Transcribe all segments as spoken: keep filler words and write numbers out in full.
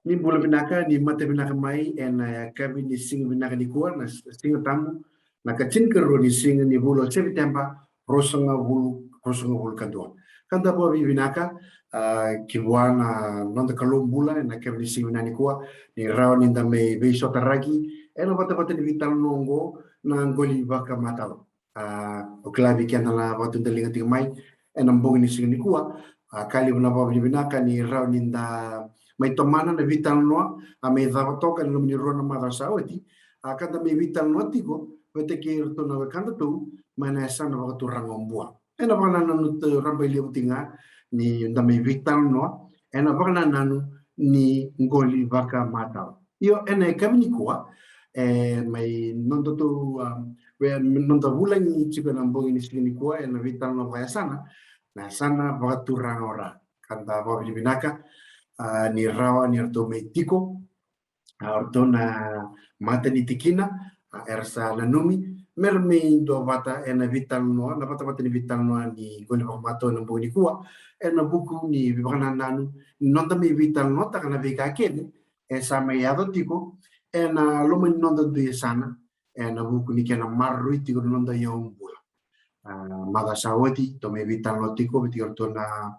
Ni bula vinaka, ni mata vinaka mai ena yakavi ni siga vinaka nikua, na Siga Tabu, na ka tinikarua ni siga ni vula o Seviteba, ruasagavulu, ruasagavulu ka dua. Ka da vakavinavinaka, a, ki vua na noda Kalou bula ena yakavi ni siga vinaka nikua, ni rawa ni da mai veisotaraki ena vatavata ni veitalanoa oqo, na qoli vakamatau. A, o kila vei keda na vakatudaliga tiko mai ena bogi ni siga nikua, a, ka levu na vakavinavinaka ni rawa ni da mai tomana na veitalanoa a mai cava toka ena loma ni rua na macawa sa oti, a, ka da mai veitalanoa tiko vata kei iratou na wekadatou mai na yasana vakaturaga o Bua. Ena vakanananu rabailevu tiko ga ni da mai veitalanoa ena vakanananu ni qoli vakamatau. Io, ena yakavi nikua, e, mai nodatou, a, we, noda vulagi tiko ena bogi ni siga nikua ena veitalanoa vakayasana, na yasana vakaturaga o Ra. Ka da vakavinavinaka, a, ni rawa ni ratou mai tiko, a, o ratou na mata ni tikina, a, era sa nanumi me ra mai duavata ena veitalanoa, na vatavata ni veitalanoa ni qoli vakamatau ena bogi nikua, ena vuku ni vakanananu ni noda mai veitalanoataka na veika kece e sa mai yaco tiko ena loma ni noda dui yasana, ena vuku ni kena maroroi tiko na noda iyaubula. A, macawa sa oti tou mai veitalanoa tiko vei iratou na,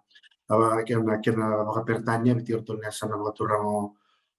a, kena, kena vakaperitania, vei iratou na yasana vakaturaga o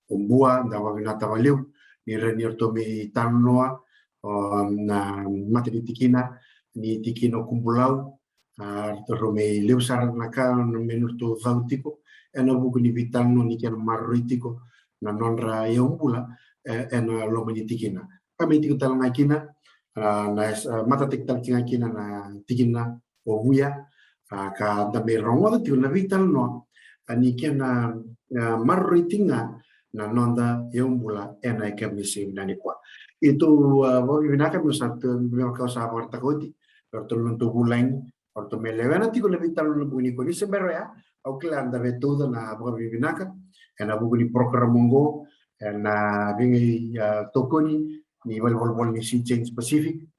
Bua, da vakavinavinaka vakalevu ni rawa ni ratou mai talanoa, o, na mata ni tikina, ni tikina o Kubulau, a, ratou mai levu sara na ka me nodratou cau tiko ena vuku ni veitalanoa ni kena maroroi tiko na nodra iyaubula, e, ena loma ni tikina. Ka mai tiko tale ga kina, a, na, a, matataki tale tiko ga kina na tikina o Vuya, a, ka da mai rogoca tiko na veitalanoa, a, ni kena, a, maroroi tiko ga na noda iyaubula ena yakavi ni siga nikua. Io, a, vakavinavinaka meu sa, me vaka au sa vakaraitaka oti, o ratou na nodatou vulagi, o ratou me lewena tiko na veitalanoa ena bogi nikua. Ni se bera ya, au kila da via tauca na vakavinavinaka ena vuku ni program oqo, ena veiqai, a, tokoni ni valenivolavola ni Sea Change Pacific,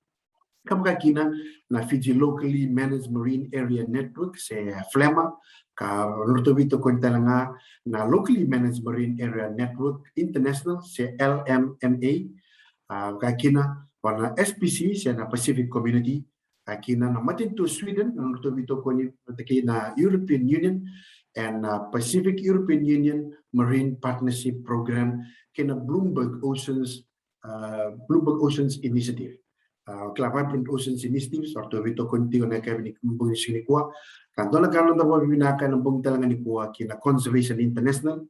ka vaka kina na Fiji Locally Managed Marine Area Network, se FLMMA, ka nodratou veitokoni tale ga na Locally Managed Marine Area Network International, se LMMA, a, vaka kina vua na S P C, se na Pacific Community, a, kina na matanitu o Sweden, na nodratou veitokoni vata kei na European Union, ena, a, Pacific European Union Marine Partnership Program, kei na Bloomberg Oceans, a, Bloomberg Oceans Initiative. A, kila, Vibrant Oceans Initiatives, o ratou veitokoni tiko ena yakavi ni bogi ni siga nikua. Ka dua na ka na noda vakavinavinaka ena bogi tale ga nikua ki na Conservation International,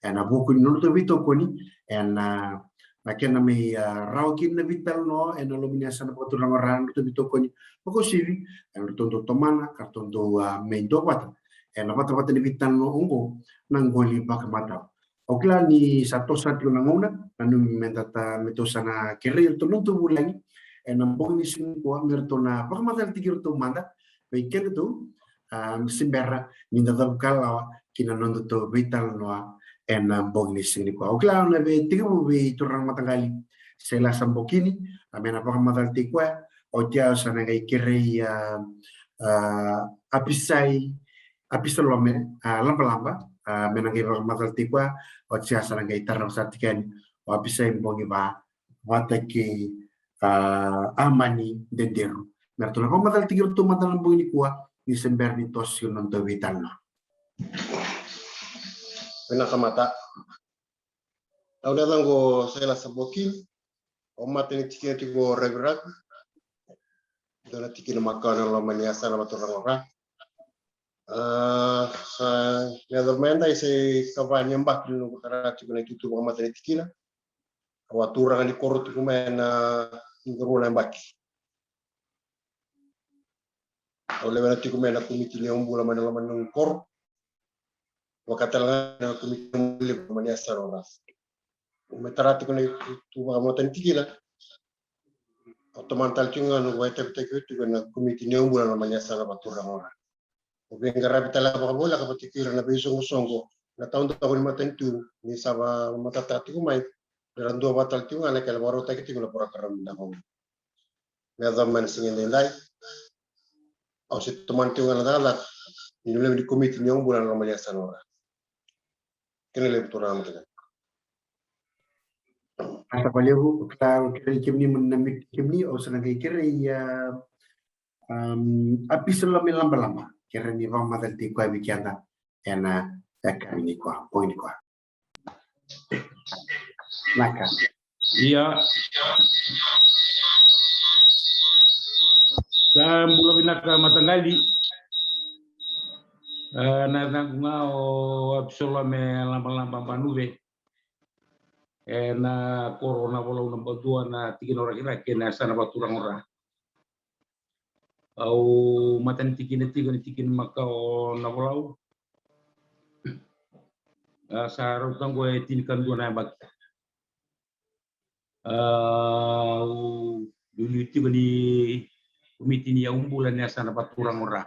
ena vuku ni nodratou veitokoni ena, a, na kena mai, a, rawa kina na veitalanoa ena loma ni yasana vakaturaga o Ra, nodratou veitokoni vakauasivi, e, nodratou dau tomana ka ratou dau, a, mai duavata ena vatavata ni veitalanoa oqo, na qoli vakamatau. Au kila ni sa toso tiko na gauna, nanumi me da ta, me tou sa na kerei iratou na nodatou vulagi ena bogi ni siga nikua me ratou na vakamacala tiko iratou mada vei kedatou, a, se bera ni da cavuikalawa ki na nodatou veitalanoa ena bogi ni siga nikua. Au kila au na via tekivu vei turaga mataqali Sailasa Bokini, a, me na vakamacala tiko o koya, oti au sa na qai kerei, a, a, Apisai, Apisalome, a, Labalaba, a, me na qai vakamacala tiko o koya, oti au sa na qai tarava sara tiko yani o Apisai Bogiva vata kei, a, Amani Dederu. Me ratou na vakamacala tiko iratou mada ena bogi nikua, ni se bera ni toso na nodatou veitalanoa. Vinaka mada. Au na yacaqu o Sailasa Bokini, au mata ni tikina tiko o Raviravi, dua na tikina makawa ena loma ni yasana vakaturaga o Ra. A, sa na yaco mai edai sa ikava ni yabaki ni noqu tara tiko na itutu vakamata ni tikina. Au a turaga ni koro tiko mai ena ikarua na yabaki. Au lewena tiko mai na komiti ni yaubula mai na loma ni noqu koro, vaka tale ga na komiti ni yaubula levu mai na yasana o Ra. Au mai tara tiko na itutu vakamata ni tikina, au tomana tale tiko ga noqu vakaitavitaki oti tiko ena komiti ni yaubula mai na yasana vakaturaga o Ra. Au veiqaravi tale vakavoleka vata kei ira na veisoqosoqo, na taudaku ni matanitu ni sa vakamatatataka tiko mai, me ra duavata tale tiko ga ena kena vakarautaki tiko na porokaramu ni daku. Me yacova mai na siga edaidai, au se tomana tiko ga na cakacaka ni lewe ni komiti ni yaubula ena loma ni yasana o Ra. Kena levu turaga mataqali. Vinaka vakalevu. Au kila, au kerei kemuni mo ni na mute kemuni, au sa na qai kerei, a, um, Apisalome Labalaba. Kerei ni vakamacalataki koya vei keda ena yakavi nikua, bogi nikua. Vinaka. Ia. Sa bula vinaka mataqali. E, na yacaqu ga o Apisalome Labalaba Banuve. Ena koro o Navolau, Nabadua, na tikina o Rakiraki, ena yasana vakaturaga o Ra. Au matani tikina tiko ena tikina makawa o Navolau. A, sa rauta qo e tinikadua na yabaki. A, au liuliu tiko ni komiti ni yaubula ena yasana vakaturaga o Ra.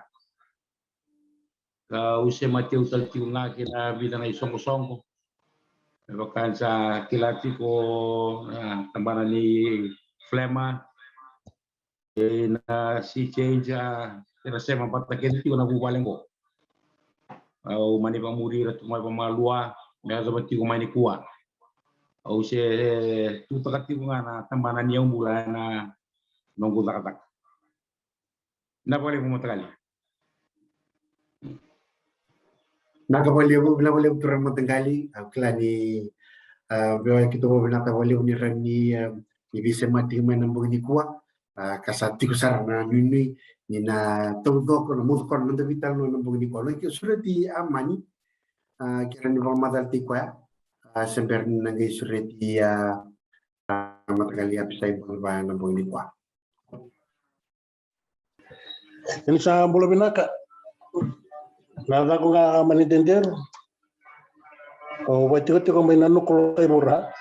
Ka au semati au tale tiko ga kei na vica na isoqosoqo. Me vaka ni sa kila tiko, a, tabana ni Flema, e, na Sea Change, a, era sema vata kece tiko na vuvale qo. Au mani vakamuri ira tu mai vamalua me yacova tiko mai nikua. Au se, e, tutaka tiko ga na tabana ni yaubula ena noqu cakacaka. Vinaka vakalevu mataqali. Vinaka vakalevu, vinaka vakalevu turaga mataqali. Au kila ni, a, vei keitou vinaka vakalevu ni rawa ni, a, ni veisemati tiko mai ena bogi nikua. A, ka sa tiko sara na nuinui ni na taucoko, na mucukona na noda veitalanoa ena bogi nikua. Au na qai sureti Amani, a, kerei ni vakamacalataki koya. A, se bera ni na qai sureti, a, a, mataqali Apisai Bogiva ena bogi nikua. Ni sa bula vinaka. Na yacaqu ga Amani Dederu. Au vakatikotiko mai na Nuku, Lokaivura.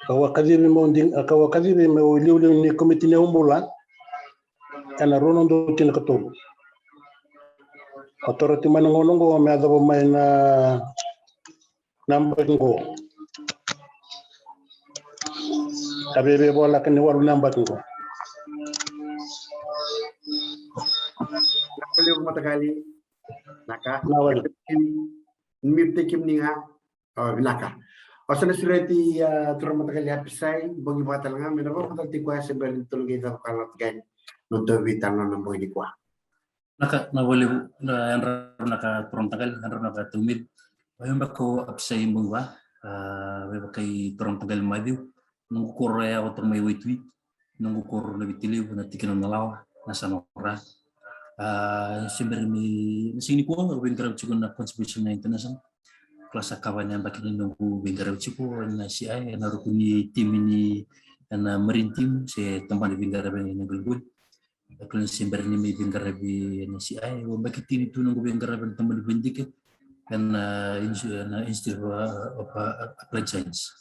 Kau a kacivi meu di-, kau a kacivi meu iliuliu ni komiti ni yaubula ena rua na udolu tinikatolu. Au toro tiko mai na gauna oqo me yacova mai na na yabaki qo. A veivoleka ni walu na yabaki qo. Vinaka vakalevu mataqali. Vinaka. Vinaka vakalevu. Mute kemuni ga. O, vinaka. Au sa na sureti, a, turaga mataqali Apisai Bogiva tale ga me na vakamacalataki koya se bera ni tou na qai cava ka na tiko ena noda veitalanoa ena bogi nikua. Vinaka, vinaka vakalevu, na yadra, vinaka turaga mataqali, yadra vinaka Taumiri. Au beka o Apisai Bogiva, a, me vaka i turaga mataqali Maciu, noqu koro e yaco toka mai Waitui, noqu koro Navitilevu, na tikina o Nalawa, na yasana o Ra. A, se bera ni, na siga nikua au veiqaravi tiko na Conservation International. Kila sa kava na yabaki ni noqu veiqaravi tiko ena C I, ena ruku ni timi ni, ena marine team, se tabana ni veiqaravi ena qoliqoli. Kila ni se bera ni mai veiqaravi ena C I, au yabaki tini tu noqu veiqaravi ena tabana ni veidike ena, ena Ins-, ena Institute of, of, uh, Applied Science.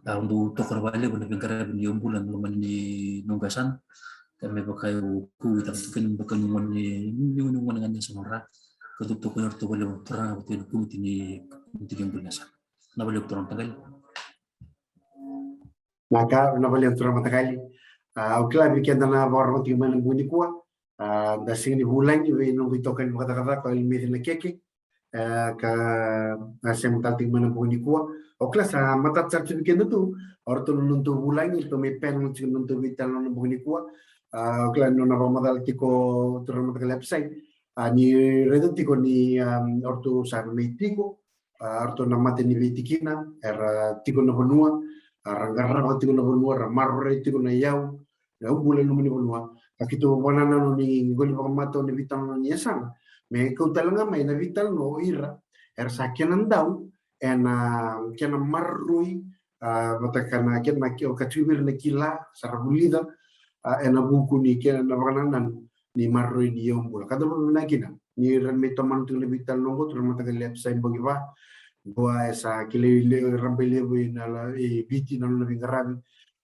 Au dau tokona vakalevu na veiqaravi ni yaubula ena loma ni noqu yasana. Ka me vaka au kauwaitaka tiko kina me vaka niu gone, niu gone ga ni yasana o Ra. Ka dau tokona ratou vakalevu na turaga vata kei na komiti ni, komiti ni yaubula ni yasana. Vinaka vakalevu turaga mataqali. Vinaka, vinaka vakalevu turaga mataqali. A, au kila vei keda na vakarorogo tiko mai ena bogi nikua. A, da sega ni vulagi vei noqu itokani vakacakacaka o Elmeci Nakeke. E, ka, a, sema tale tiko mai ena bogi nikua. Au kila sa matata sara tu vei keda tu o ratou na nodatou vulagi, ratou mai panel tiko ena nodatou veitalanoa ena bogi nikua. A, au kila ni nona vakamacala tiko turaga mataqali Apisai. A, ni raica tiko ni, a, o ratou sa mai tiko, a, o ratou na mata ni veitikina, era tiko na vanua, a, ra qarava tiko na vanua, ra maroroi tiko na iyau, na yaubula ena loma ni vanua. Ka keitou vakanananu ni qoli vakamatau na veitalanoa ni yasana me kau tale ga mai na veitalanoa o ira era sa kena dau ena kena maroroi, a, vata kei na kena, ke, o ka tiko vei ira na kila sa ra vulica, a, ena vuku ni kena vakanananu ni maroroi ni yaubula. Ka da vakavinavinaka kina ni ra mai tomana tiko na veitalanoa oqo, turaga mataqali Apisai Bogiva. Dua e sa kilai levu, rabailevu ena, e, Viti na nona veiqaravi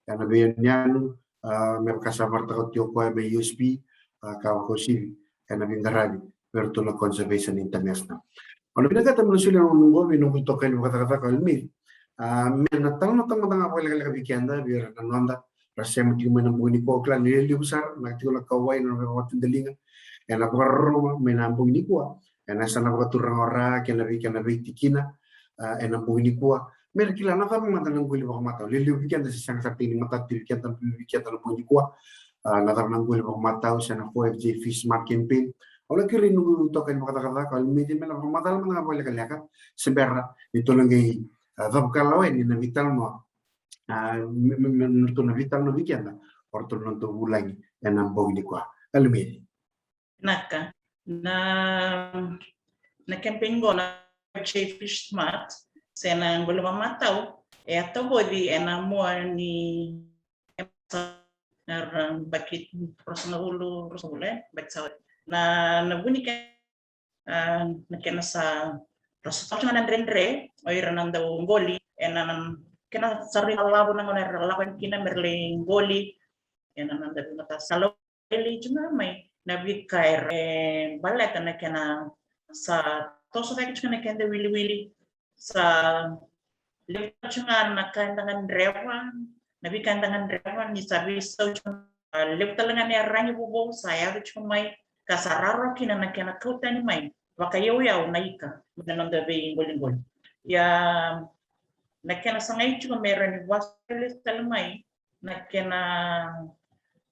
ena veiyanuyanu, a, me vaka sa vakaraitaka tiko o koya mai U S P, a, ka vakauasivi ena veiqaravi vei iratou na Conservation International. Au na vinakata meu na solia na gauna oqo vei noqu itokani vakacakacaka o Elmeci, a, me na talanoataka mada ga vakalekaleka vei keda, vei ira na noda ra sema tiko mai ena bogi nikua. Au kila ni levu sara na tiko na kauwai, na veivakatudaliga ena vakarorogo mai ena bogi nikua ena yasana vakaturaga o Ra kei na vei, kei na veitikina, a, ena bogi nikua. me ra kila na cava mada na qoli vakamatau. Lelevu vei keda se sega sara tiko ni matata vei keda, vei keda na bogi nikua. A, na cava na qoli vakamatau se na four F J Fish Smart campaign. Au na kerei noqu itokani vakacakacaka, au na meci me na vakamacala mada ga vakalekaleka se bera ni tou na qai, a, cava ka lawa yani na veitalanoa. A, me, me, me, me ratou na veitalanoa vei keda o ratou na nodatou vulagi ena bogi nikua. Au na meci. Vinaka. Na, na campaign qo na J Fish Smart, se na qoli vakamatau, e a tavoci ena mua ni, era baki ruasagavulu, ruasagavulu, e, baki sa oti. Na, na vu ni ke, a, na kena sa, ra sa tau tiko ga na dredre o ira na dau qoli, ena, na kena sa rui lavo na gauna era lako kina me ra lai qoli, ena, na dau veimataka sa lau lei tiko ga mai na veika era, e, baleta na kena sa toso cake tiko na keda wiliwili, sa levu tiko ga na ka eda gadreva, na veika eda gadreva ni sa veisau tiko, a, levu tale ga na iyaragi vovou sa yaco tiko mai, ka sa rawarawa kina na kena kau tani mai vakayauyau na ika mai na noda veiqoliqoli. Ia na kena sagai tiko me rawa ni vakasolia tale mai na kena,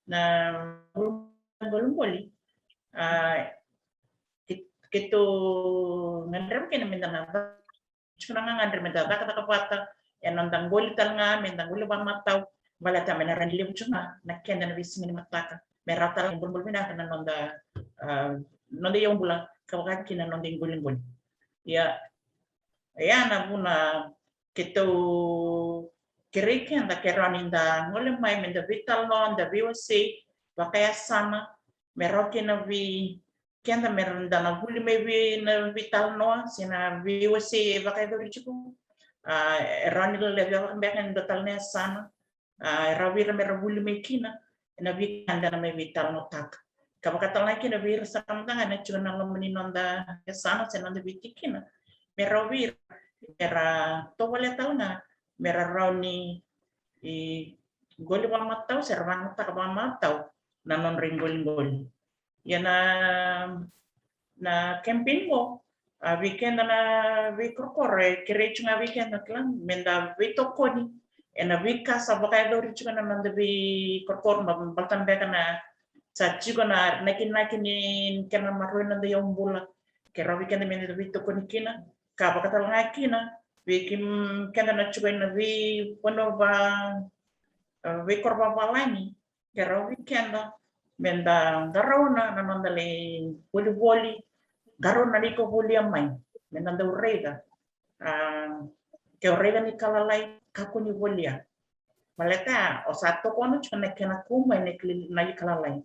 na qoliqoli. A, ke, keitou gadreva kina me da na, tiko na gagadre me da cakacaka vata ena noda qoli tale ga, me da qoli vakamatau, baleta me na rawa ni levu tiko ga na keda na veisiga ni mataka me rawa tale ga ni bolebole vinaka na noda, a, noda iyaubula, ka vaka kina na noda iqoliqoli. Ia, ia na vuna keitou kerei keda ke rawa ni da gole mai me da veitalanoa, da veiwasei vakayasana, me rawa kina vei keda me da na vuli mai vei na veitalanoa se na veiwasei e vakayacori tiko. A, e rawa ni lelevu beka ni dua tale na yasana, a, e rawa vei ira me ra vuli mai kina ena veika eda na mai veitalanoataka. Ka vaka tale ga kina vei ira sara mada ga na tiko na loma ni noda yasana se noda veitikina, me rawa vei ira me ra tovolea tale ga me ra rawa ni, i, qoli vakamatau se ra vakayagataka vakamatau na nodra iqoliqoli. Ia na, na campaign qo, a, vei keda na veikorokoro, e kerei tiko ga vei keda, kila, me da veitokoni ena veika sa vakayacori tiko na noda veikorokoro, ba, baleta beka na sa tiko na nakinaki ni kena maroroi na noda iyaubula. Ke rawa vei keda me da veitokoni kina, ka vaka tale ga kina vei keda na tiko ena veivanua va, a, veikoro vavalagi, ke rawa vei keda me da qarauna na noda lai volivoli, qarauna na iko volia mai, me da dau raica. A, ke o raica na ika lalai, kakua ni volia. Baleta o sa tokona tiko na kena kau mai na ika, na ika lalai.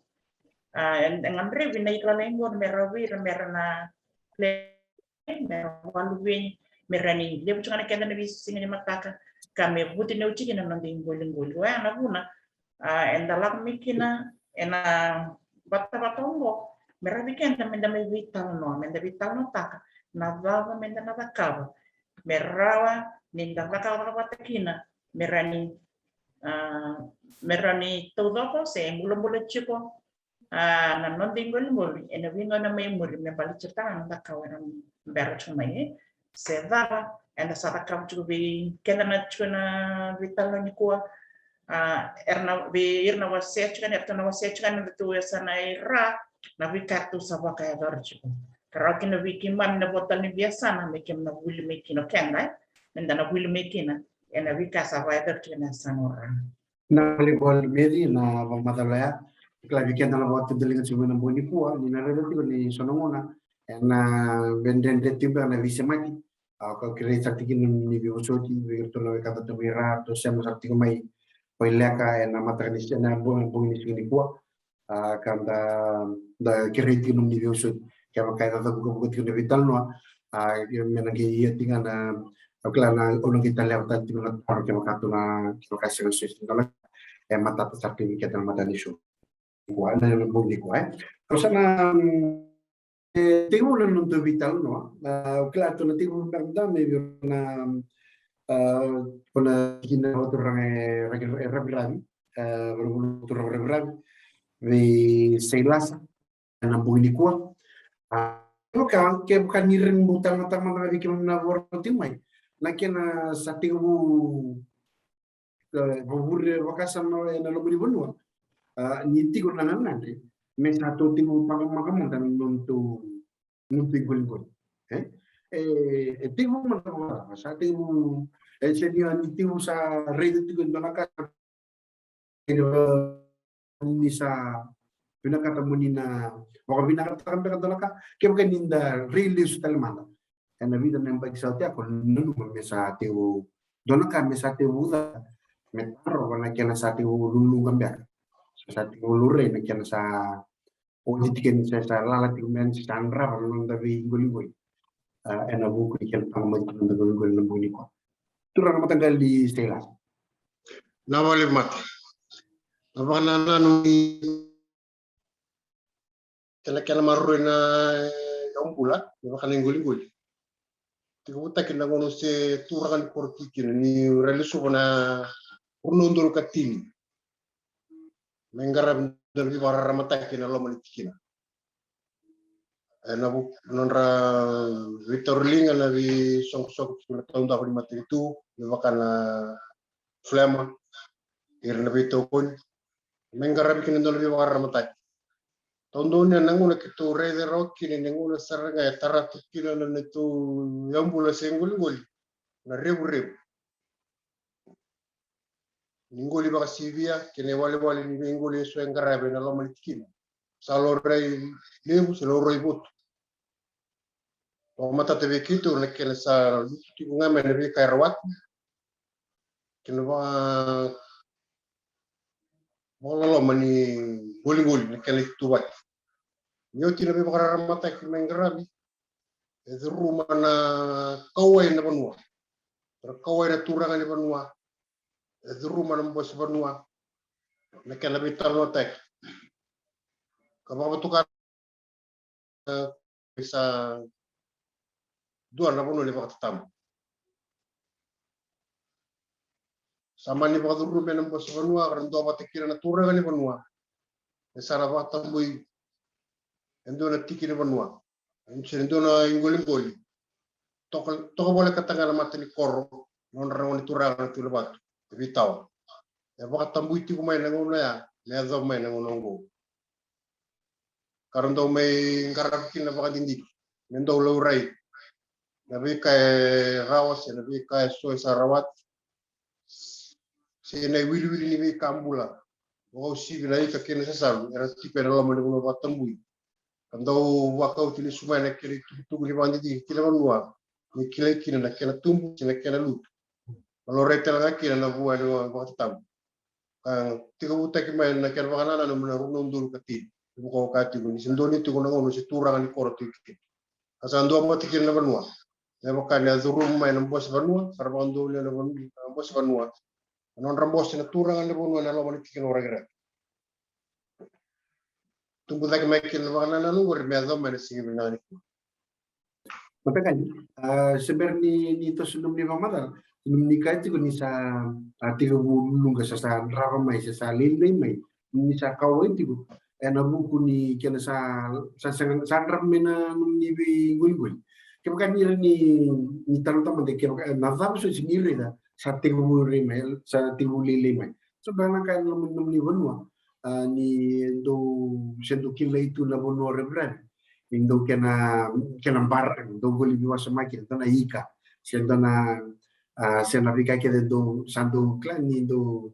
A, e, e gadrevi na ika lalai qo me rawa vei ira me ra na me ra vakaluveni, me rawa ni levu tiko ga na keda na veisiga ni mataka, ka me vutuniyau tiko na noda iqoliqoli. Oya na vuna, a, eda lako mai kina ena vatavata oqo, me rawa vei keda me da mai veitalanoa, me da veitalanoataka na cava me da na cakava me rawa ni da cakacaka vata kina, me rawa ni, a, me rawa ni taucoko se bulabula tiko, a, na noda iqoliqoli ena veigauna mai muri, me baleta tiko ga na noda kawa era bera tiko mai, e, se cava eda sa cakava tiko vei keda na tiko na veitalanoa nikua. A, era na vei ira na wasea tiko, eratou na wasea tiko na nodatou yasana i ra, na veika eratou sa vakayacora tiko. Ka rawa kina vei keimami na vo tale ni veiyasana me keimami na vuli mai kina o keda, e, me da na vuli mai kina ena veika sa vakayacora tiko na yasana o ra. Na vale, vale, Mary, na vakamacala ya. Kila vei keda na vakatudaliga tiko mai na bogi nikua, ni na raica tiko ni so na gauna ena veidredre tiko beka na veisemati. A, ka kerei sara tiko ni veivosoti vei iratou na wekada tu mai ra, ratou sema sara tiko mai Waileka ena mataka ni siga, ena bogi ni siga nikua. A, ka da, da kerei tiko nomuni veivosoti. Kevaka e cavukavuka tiko na veitalanoa, a, me na qai ia tiko ga na, au kila na, au na qai taleva tale tiko na taro kevaka tu na, kevaka e sega soti na, e matata sara tiko vei keda na matanisiga. Kua, na, na bogi nikua, e. Au sa na, mm, e, tekivu na nodatou veitalanoa, a, au kila tu na tekivu beka mada mai vei na, a, ko na kina vakaturaga e, e, e raviravi, e, vakaturaga raviravi, vei Sailasa, ena bogi nikua. A, kevaka, kevaka ni rawa ni bau talanoataka mada ga vei keimami na voro tiko mai. na kena sa tekivu, e, vavure vakasama ena loma ni vanua. A, ni tiko na gagadre me sa tou tekivu vakamacala na nodatou, nodatou iqoliqoli. E, e, e tekivu mada vakacava, sa tekivu, e, se ni, ni tekivu sa raica tiko e dua na ka ni sa vinakata mo ni na vakavinakataka beka dua na ka, kevaka ni da rai lesu tale mada ena vica na yabaki sa oti ya, ko nanuma me sa tekivu dua na ka me sa tekivu ca, me tarova na kena sa tekivu luluqa beka, sa tekivu laurai na kena sa oti tiko ni sa, sa lala tiko mai, sa yadrava na noda veiqoliqoli. A, ena vuku ni kena taqomaki na noda iqoliqoli ena bogi nikua. Turaga mataqali Stella. Na vale mata. Na vakanananu ni kena, kena maroroi na, e, yaubula me vaka na iqoliqoli. Tekivutaki na gauna se turaga ni koro tiko kina, ni rai lesuva na rua na udolu ka tini. Me qaravi dua na veivakararamataki ena loma ni tikina. Ena vuku nodra veitauriliga na veisoqosoqo tiko na taudaku ni matanitu, me vaka na Flema, ira na veitokoni, me qaravi kina dua na veivakararamataki. Taudonu na gauna keitou raica rawa kina ni gauna sara ga e tara tu kina na neitou yaubula se iqoliqoli na revurevu ni qoli vakasivia kei na iwalewale ni veiqoli eso e qaravi ena loma ni tikina. Sa laurai levu se laurai votu. Vakamatata vei keitou na kena sa lutu tiko ga mai na veika e rawati kei na vaka, vakaloloma ni qoliqoli na kena ituvaki. Ni oti na veivakararamataki me qaravi, e curuma na kauwai na vanua, na kauwai na turaga ni vanua, e curuma na bose vanua na kena veitalanoataki ka vakavatuka sa dua na vanua ni vakatatabu. Sa mani vakacurumi ena bose vanua ka ra duavata kina na turaga ni vanua. E sa na vakatabui e dua na tiki ni vanua, e dua na iqoliqoli. Toka, toka volekata ga na mata ni koro, nodra na gone turaga na Tui Lavatu, e Vitawa. E vakatabui tiko mai na gauna ya me yacova mai na gauna oqo. Ka ra dau mai qaravi kina vakadidike me dau laurai na veika e rawa se na veika eso e sa rawati, se na iwiliwili ni veika bula, vakauasivi na ika kei na sasalu era tiko ena loma ni vanua vakatabui. Ka dau vakauti lesu mai na kena itukutuku ni vakadidike ki na vanua me kilai kina na kena tubu se na kena lutu. Ka laurai tale ga kina na vua ni vakatatabu. Ka tekivutaki mai na kena vakanananu mai na rua na udolu ka tini. Vaka au kaya tiko ni se donu tiko na gauna se turaga ni koro tiko kina, ka sa duavata kina na vanua. Me vaka ni a curuma mai na bose vanua, ka ra vakadonuya na vanua, na bose vanua, na nodra bose na turaga ni vanua ena loma ni tikina o Rakiraki. Tubu cake mai kina na vakanananu qori me yacova mai na siga vinaka nikua. Mataqali, a, se bera ni, ni toso nomuni vakamacala, nomuni kaya tiko ni sa, a, tekivu luluqa, sa, sa yadrava mai, sa, sa lailai mai, ni sa kauwai tiko ena vuku ni kena sa, sa, sa, sa yadrava mai na nomuni veiqoliqoli. Kevaka ni rawa ni, ni talanoataka mada, kevaka, e, na cava soti ni raica sa tekivu rai mai, sa tekivu lailai mai. So beka na ka ena loma ni nomuni vanua, a, ni dou se dou kilai tu na vanua reviravi, ni dou kena, kena bara, dou qoli veiwasamaki, dou na ika, se dou na, a, se na veika kece dou sa dou kila ni dou,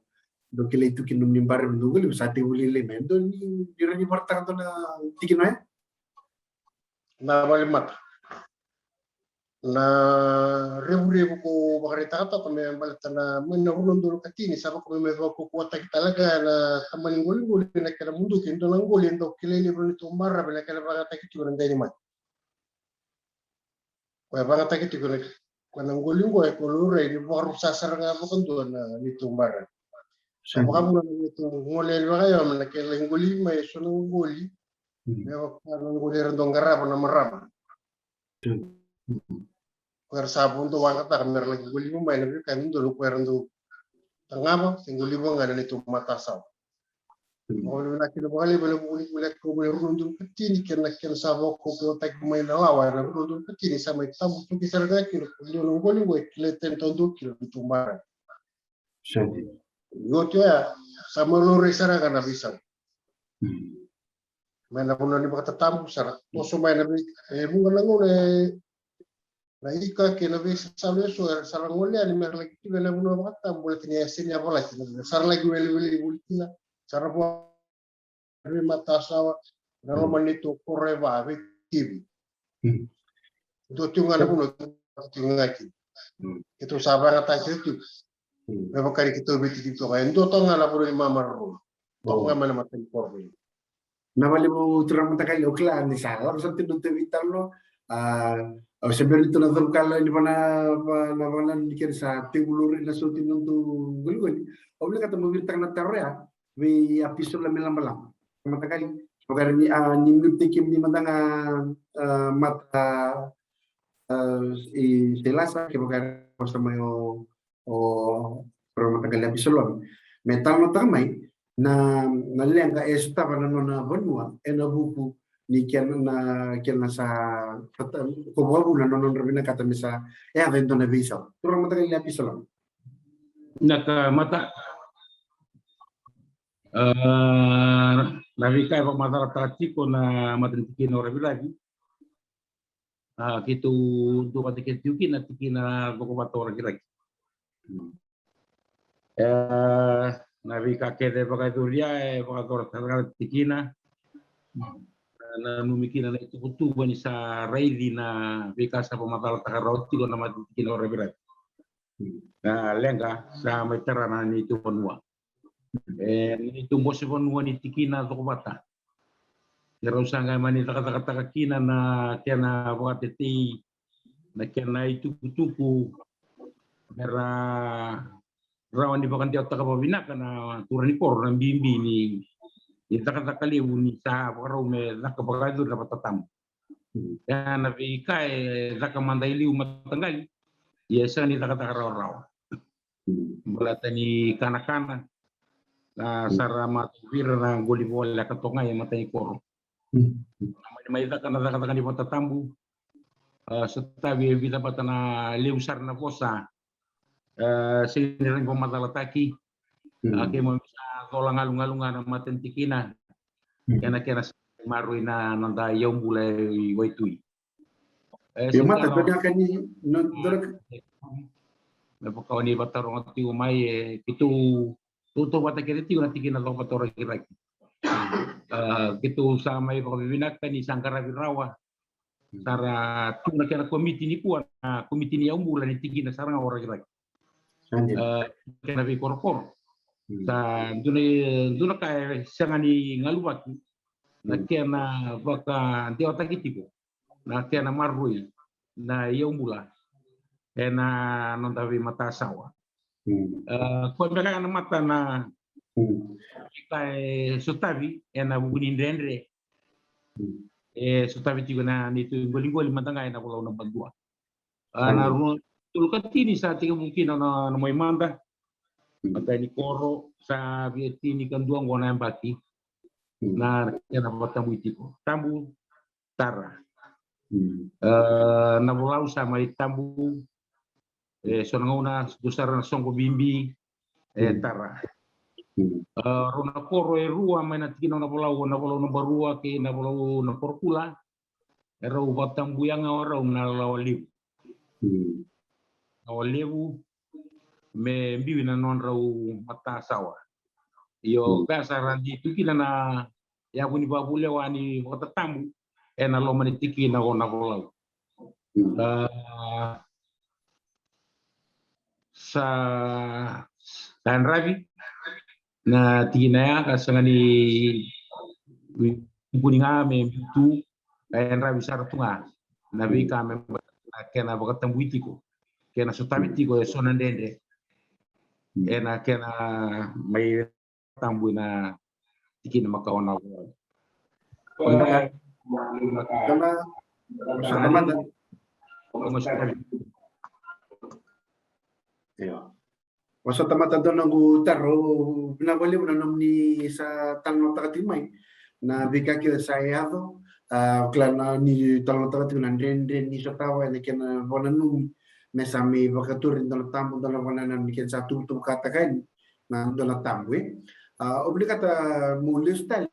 dou kilai tu ki nomuni bara, dou qoli sa tekivu lailai mai. Dou ni, ni rawa ni vakaraitaka dou na tikina ya? Na vale mata. Na revurevu ko vakaraitaka toka me baleta na mai na rua na udolu ka tini, sa vaka me, me vakaukauwataki tale ga na tamani qoliqoli na kena muduki e dua na qoli e dau kilai levu na neitou baravi na kena vakayagataki tiko na dai ni mate. Koya vakayagataki tiko na, koya na qoli qo e ko laurai ni vakarusa sara ga vakadua na neitou baravi. Sa vakavuna na neitou gone yani vakayalo na kena lai qoli mai eso na qoli. Mm. Me vaka na qoli era dau qarava na marama. Mm. Ko era sa vo dau vagataka me ra laki qoliva mai na veika e dodonu ko era dau tagava se qoliva ga na neitou matasawa. Vakavinavinaka kina vakalevu ena vuku ni vuli e kau mai na rua na udolu ka tini kei na kena sa vakaukauwataki mai na lawa ena rua na udolu ka tini, sa mai tabu tu kina sara ga kina ko liu na qoliqoli e kilai tani taudua kina na tubara. Sadi. Ni oti oya sa mai laurai sara ga na veisau. Mai na vanua ni vakatatabu sara toso mai na vei e vuqa na gauna e na ika kei na veisalu eso era sa ra gole yani me ra laki tiko ena vanua vakatabu, baleta ni a sega ni yavalati na sa ra laki welewele voli kina, sa ra vo veimatasawa na loma ni neitou koro e va vei T V. Dua tiko ga na vanua tiko ga kina. Keitou sa vagataki tiko me vaka ni keitou veitiki toka e dua toka ga na vanua ni mamaroroi toka ga mai na matani koro. Na vale mo turaga mataqali, o kila ni sa lako sa tino te vitalo. A, o se beri tu na cavukala ni vana, vana, vana ni kere sa tevuluri na soti na tu goliwali. O vile kata mo viritaka na taro ya vei a pisola me lamalama. Mataqali, o kare ni, a, ni mute ke ni madaga, a, mata, a, i telasa ke o kare o sa mai o o Rau Mataqali Apisalome me talanoataka mai na, na leqa e sotava na nona vanua ena vuku ni kena, na kena sa tata, ko vakavuna na nodra vinakata me sa yaco e dua na veisau. Rau Mataqali Apisalome. Na ka mata, a, na veika e vakamacalataka tiko na matanitiki na o Raviravi. A, keitou dua vata kei tiko kina tikina cokovata o Rakiraki. E, na veika kece e vakacuria e vakacorataka na tikina. Na, nanumi kina na ituvatuva ni sa raici na veika sa vakamacalataka rawa tiko na matanitiki na o Raviravi. Na leqa sa mai tara na neitou vanua. E, neitou bose vanua ni tikina cokovata. Ke rau sa qai mani cakacakataka kina na kena vakatetei, na kena itukutuku me ra rawa ni vakadewataka vakavinaka na turaga ni koro na bibi ni, ni cakacaka levu ni sa vakarau me caka vakayacori na vatatabu. Ia na veika e caka mada i liu mataqali, ia e sega ni cakacaka rawarawa. Baleta ni kanakana, a, sa ra matau vei ira na qoli voleka toka ga e mata ni koro. Na mani mai caka na cakacaka ni vatatabu, a, sotavi e vica vata na levu sara na vosa, a, sega ni rawa ni vakamacalataki. A, keimami sa cola galugalu ga na matanitiki na kena, kena sa maroroi na noda iyaubula i Waitui. E, io, mata, dua na ka ni, no, dua na ka. Me vaka o ni vataroga tiko mai, e, keitou tautauvata kece tiko na tikina cokovata o Rakiraki. A, keitou sa mai vakavivinaka ni sa qaravi rawa. Sa ra tu na kena komiti nikua, na komiti ni yaubula ni tikina sara ga o Rakiraki. A, kena veikorokoro. Sa dua na, dua na ka e sega ni galuvaki na kena vakadewataki tiko na kena maroroi na iyaubula ena noda veimatasawa. A, koya beka ga na mata na ka e sotavi ena vuku ni dredre e sotavi tiko na neitou iqoliqoli mada ga ena Volau naba dua. A, na rua na udolu ka tini sa tekivu kina na, na mai mada. Matai ni koro sa via tini ka dua qo na yabaki. Na kena vakatabui tiko. Tabu, tara. A, na Volau sa mai tabu. E so na gauna dua sara na soqo bibi. E tara. A, rau na koro e rua mai na tikina na Volau, na Volau naba rua kei na Volau na Korokula. E rau vakatabuya ga o rau na lawa levu. Lawa levu me biu ina nodrau matasawa. Io, ka sa ra dei tu kina na yavu ni vakavulewa ni vakatatabu ena loma ni tikina ko na Volau. A, sa, sa yadravi na tikina ya ka sega ni tukuni ga me biu tu, ka yadravi sara tu ga na veika me, na kena vakatabui tiko, kena sotavi tiko e so na dredre ena kena mai tabu ina tikina makawa na. Tamada, tamada. Io. Vosota mada dua noqu taro, vinaka vakalevu na nomuni sa talanoataka tiko mai na veika kece sa yaco. A, o kila na ni talanoataka tiko na dredre ni sotava ena kena vakananumi me sa mai vakaturi dua na tabu, dua na vakananumi kena sa tuvatuvataka yani na dua na tabu, e. A, au vinakata meu lesu tale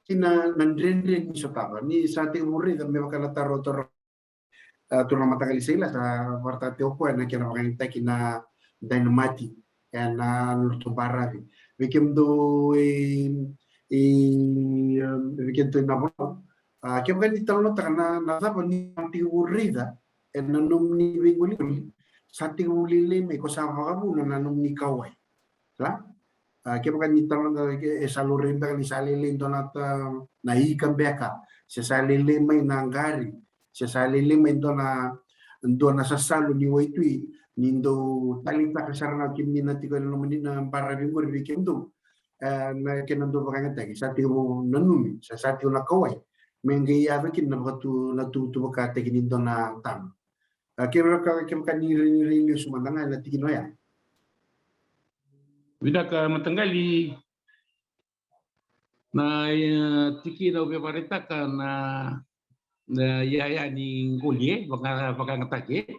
ki na, na dredre ni sotava. Ni sa tekivu raica me vaka na taro taro, a, turaga mataqali Saila sa vakaraitaka tiko o koya na kena vakayagataki na dynamite ena lotu baravi. Vei kemudou e, e, e, vei kemudou na vanua, a, kevaka ni talanoataka na, na cava ni tekivu raica ena nomuni veiqoliqoli, sa tekivu lailai mai ko sa vakavuna na nomuni kauwai. Kila? A, kevaka ni talanoa e sa laurai beka ni sa lailai dua na ta, na ika beka, se sa lailai mai na qari, se sa lailai mai dua na, dua na sasalu ni waitui, ni dou taleitaka sara ga kemuni na tiko ena nomuni na baravi qori vei kemudou. E, na kena dau vakayagataki, sa tekivu nanumi, sa, sa tekivu na kauwai me qai yaco kina na vakatu, na tuvatuvataki ni dua na tabu. A, kevaka, kevaka ni rai, ni rai lesu mada ga ena tikina oya. Vinaka mataqali. Na, e, tikina au via vakaraitaka na, na iyaya ni qoli, e, vaka, vakayagataki, e.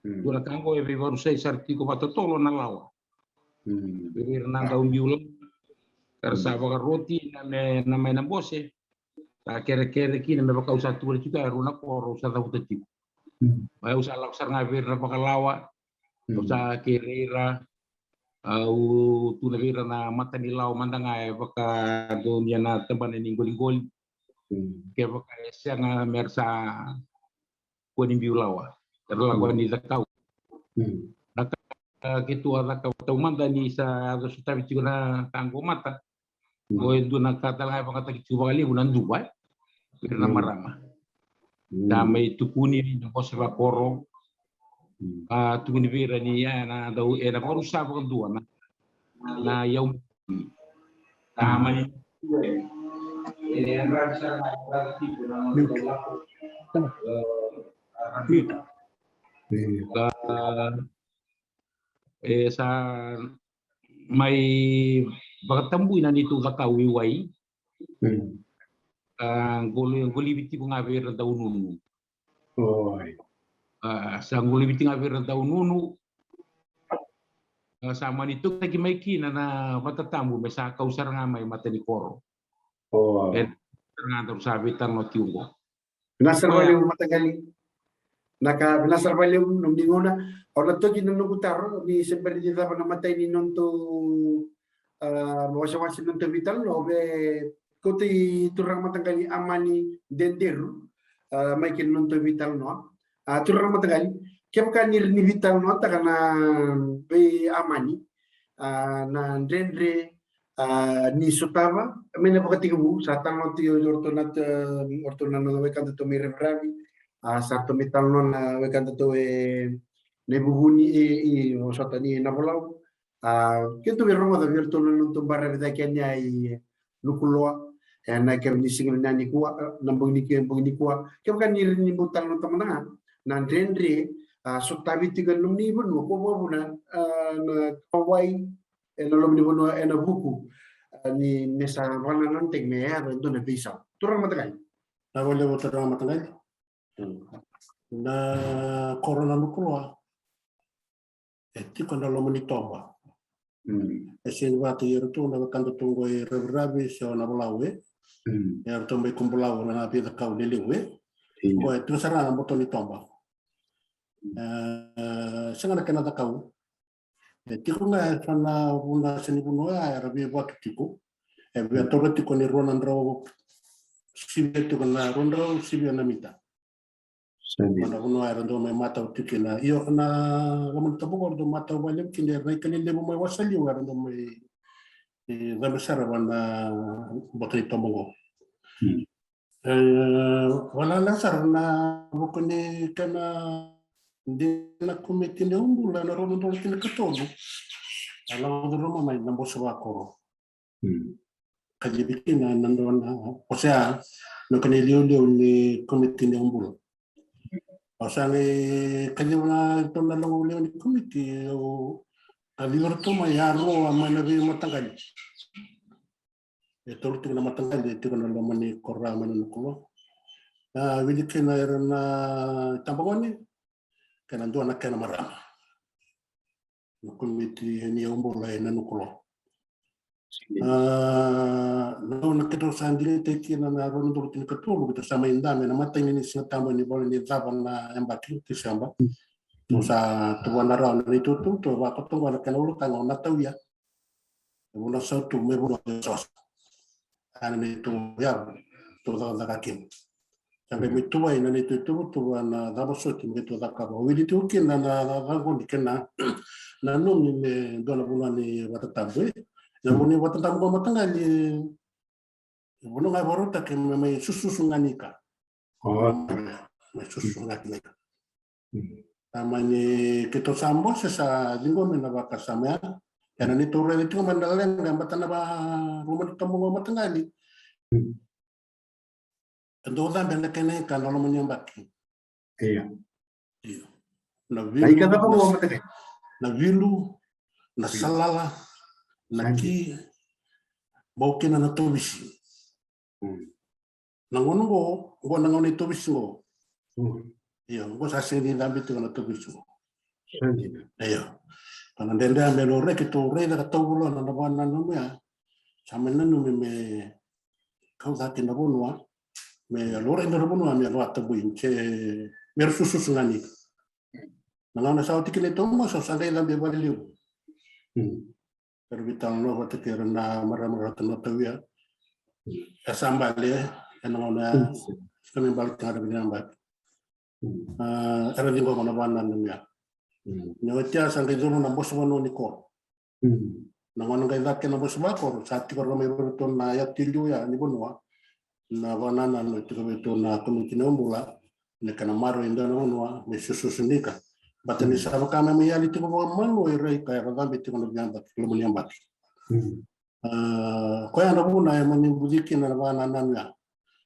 Mm. Dua na ka qo e veivarusai sara tiko vakatotolo na lawa. Mm. Vei ira na dau biu lawa, ka ra sa vakaroti na me, na mai na bose. Sa kerekere kina me vaka au sa tukuna tiko ya, rua na koro au sa cavuta tiko. Mm. Mai au sa lako sara ga vei ira na vakalawa, au sa kerei ira, au tukuna vei ira na mata ni lawa mada ga e vakadonuya na tabana ni qoliqoli. Mm. Kevaka e sega me ra sa kua ni biu lawa, era lako ni cakau. Mm. Na ka, a, keitou a cakava taumada ni sa yaco sotavi tiko na ka qo mata. Mm. Qo e dua na ka tale ga e vakayagataki tiko vakalevu na duva, e. Vei ira na marama. Mm. Sa mai tukuni na bose vakoro. Mm. A, tukuni vei ira ni ya na dau, ena vakarusa vakadua na, na iyau. Sa mani. Mute. Mute. Ka, e, sa mai vakatabui na neitou cakau i wai. Mm. A, qoli, qolivi tiko ga vei ira dau nunu. Oi. A, sa qolivi tiko ga vei ira dau nunu. A, sa mani tokitaki mai kina na vatatabu me sa kau sara ga mai mata ni koro. Oi. E, sara ga daru sa veitalanoa tiko qo. Vinaka sara vakalevu mataqali. Na ka, vinaka sara vakalevu nomuni gauna. Au na toki na noqu taro, ni se bera ni cava na imatai ni nodatou, a, wasewase ni nodatou veitalanoa, au via kauta i turaga mataqali Amani Dederu, a, mai kina nodatou veitalanoa. A, turaga mataqali, kevaka ni ra ni veitalanoataka na vei Amani, a, na dredre, a, ni sotava, mai na vakatekivu, sa talanoa tiko o ratou na, o ratou na, na wekadatou mai Raviravi, a, sa ratou mai talanoa na wekadatou e, na ivuvuni, e, e, o sota ni Navolau. A, keitou via rogoca vei iratou na nodatou baravi cake yani i Nukuloa, ena kena ni siga vinaka nikua, a, na bogi ni, bogi nikua. Kevaka ni ra ni bau talanoataka mada ga na dredre, a, sotavi tiko ena nomuni vanua, ko vakavuna, a, na kauwai, ena loma ni vanua, ena vuku, a, ni me sa vakanananutaki me yaco e dua na veisau. Turaga mataqali. Vinaka vakalevu turaga mataqali. Mm. Na koro na Nukuloa e tiko ena loma ni toba. Mm. E sega ni vaka i ratou na wekadatou qo e Raviravi se o Navolau, e. Mm. E ratou mai Kubulau na veicakau lelevu, e. Io. Qo e tiko sara ga na boto ni toba. E, sega na kena cakau. E tiko ga e sa na vuna se ni vanua ya era veivatu tiko. E via taura tiko ni rua na drau sivia tiko na, rua na drau sivia na mita. Sega. Ena vanua era dau mai matau tiko kina. Io, na loma ni toba qo era dau matau vakalevu kina, era na ika lelevu mai Wasaliu era dau mai, e, cabe sara vua na boto ni toba qo. Hmm. E, vakalailai sara na vuku ni kena dina na komiti ni iVakabula ena rua na udolu tinikatolu. A lako curuma mai na bose vakoro. Hmm. Kacivi kina na dua na, o sea, na kena iliuliu ni komiti ni iVakabula. Au sa qai kaciva na dua na loqu iliuliu ni komiti, au A cici ratou mai, e rua mai na veimataqali. E tolu tiko na mataqali e tiko na loma ni koro mai na Nanukulo. A wili kina era na itabagone kei na dua na kena marama. Na komiti ni yaubula e Nanukulo. A na gauna keitou sa digitaki kina na rua na udolu tinikatolu, keitou sa mai dabe ena imatai ni Siga Tabu ni vula ni cava na yabaki, Tiseba. Tou sa tuvana rawa na neitou itutu, tou vakatoka na kena ulutaga o Natauia. E vanua sautu, me vanua e soso. A na neitou yavu tou cakacaka kina. Sa qai mai tuvai na neitou ituvatuva na cava soti me keitou cakava. O wili tiko kina na cakacaka qo ni kena nanumi me dua na vanua ni vatatabu, e. Na vanua ni vatatabu qo mataqali, e vanua ga e vakarautaki me mai sususu ga ni ka. Mai sususu ga ni ka. A mani keitou sa bose sa ciqomi na vakasama ya. Ena neitou raica tiko mai na leqa e bata na va ruma ni tabu qo mataqali. E dau cabe na kena ika na loma ni yabaki. Io. Io. Na vilu, na vilu, na salala, na ki, bau kina na tovisi. Na gauna qo, qo na gauna ni tovisi qo. Io, qo sa sega ni cabe tiko na tovisi qo. Io. Ka na dredre me laurai keitou raica ka tauvola na vakananumi ya. Sa mai nanumi me kau cake na vanua, me laurai na vanua me vakatabui, se me ra sususu ga ni. Na gauna sa oti kina i tomo sa sa qai cabe vakalevu. Era veitalanoa vata kei ira na marama rata na tauia. E sa bale ena gauna ya sa me bale tiko ga na vinabaki. Era ciqoma na vananumi ya. Ni oti ya sa qai curu na boso vanua ni koro. Na gauna qai cake na boso vakoro sa tiko ra mai vei ratou na yatu i liu ya ni vanua. Na vakanananu e tiko vei ratou na komiti ni yaubula, na kena maroroi e dua na vanua me sususu ni ka. Bata ni sa vaka me mai yali tiko vakamalua i rai ka era cabe tiko na vinabaki, loma ni yabaki. A koya na vuna e mani buci kina na vakanananu ya.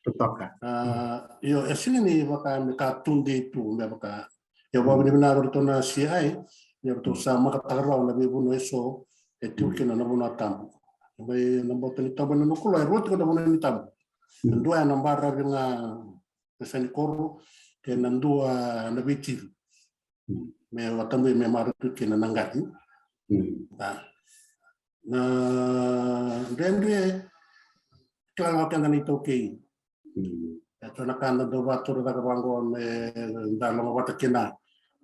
Totoka. A io, e sega ni vaka me ka tudei tu me vaka. Ia vakavinavinaka vei ratou na C I ni ratou sa makataka rawa na veivanua eso e tiko kina na vanua tabu. Mai na bota ni tabu ena Nakulo e rua tiko na vanua ni tabu. E dua ena baravi ga na yasa ni koro, kei na dua na veitiri. Me vakatabui me maroroi tu kina na qati. A na dredre kila ga o keda na iTaukei. E so na ka da dau vakatura cake vaqo me da loga vata kina.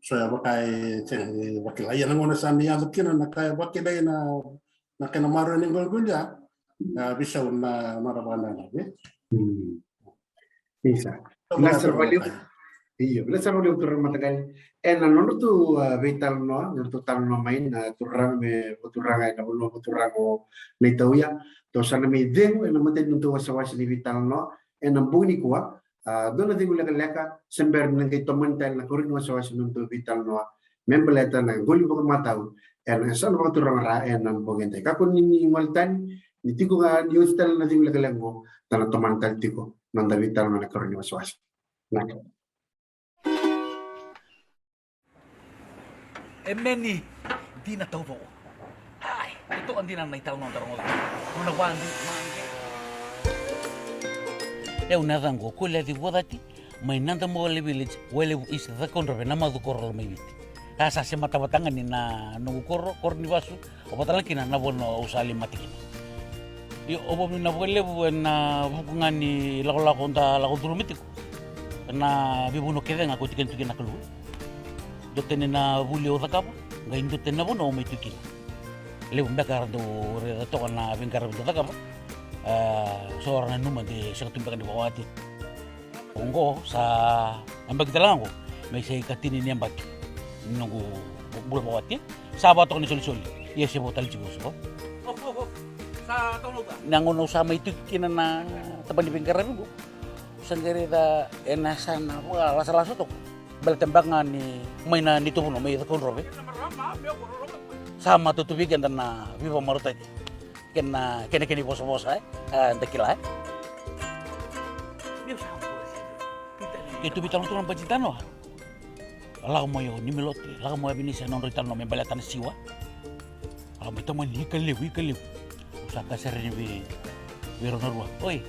So e vaka e sega ni vakila, ia na gauna sa ni yaco kina na ka e vakilai na kena maroroi ni qoliqoli ya. A veisau na nona vakanananu. Isa. Vinaka sara vakalevu. Io, vinaka sara vakalevu turaga mataqali. Ena nodratou veitalanoa, nodratou talanoa mai na turaga me vakaturaga ena vanua vakaturaga o Naitauia. Tou sa na mai cegu ena matai ni nodratou wasawasa ni veitalanoa ena bogi nikua. A dua na cegu lekaleka se bera ni na qai tomani tale na karua ni wasawasa ni nodratou veitalanoa me baleta na qoli vakamatau ena yasana vakaturaga ra ena bogi edai. Kakua ni gole tani, ni tiko ga ni oti tale na cegu lekaleka oqo, da na tomana tale tiko na noda veitalanoa ena karua ni wasawasa. Vinaka. E meni dina taucoko. Ai, e toka dina na italanoa da rogoca. Nona vadi mage. E au na yacaqu o Kuleaci Vuacati, mai Nadamuvale Village, Wailevu East, Cakaudrove, na macu koro Lomaiviti. A sa semata vata ga ni na noqu koro, koro ni vasu, o vata ga kina na vanua au sa lai mate kina. Io, au vakavinavinaka vakalevu ena vuku ga ni lakolako da lako curuma tiko ena veivanua kece ga kauti kina tu kina na Kalou. Dua tani na vuli au cakava, qai dua tani na vanua au mai tu kina. Levu beka era dau raica toka na veiqaravi dau cakava. E so era nanuma de sega tu beka ni vakawati. Oqo sa yabaki tale ga oqo me sa ikatini ni yabaki ni noqu bula vakawati. Sa vakatoka ni solisoli, ia se vo tale tiko so. Na gauna au sa mai tu kina na taba ni veiqaravi oqo, au sa qai raica ena yasana vakalasalasa toka. Baleta beka ga ni mai na neitou vanua mai Cakaudrove. Sa matau tu vei keda na veivakamarautaki kei na kena, kena ivosavosa, e, a da kila, e. Keitou veitalanoa tu na bati tanoa. Lako mai o Niumilote, lako mai o Avinisa, na nodra italanoa me baleta na siwa. A mai tamani, ika levu, ika levu. Au sa kaya sara yani vei, vei rau na rua. Oi,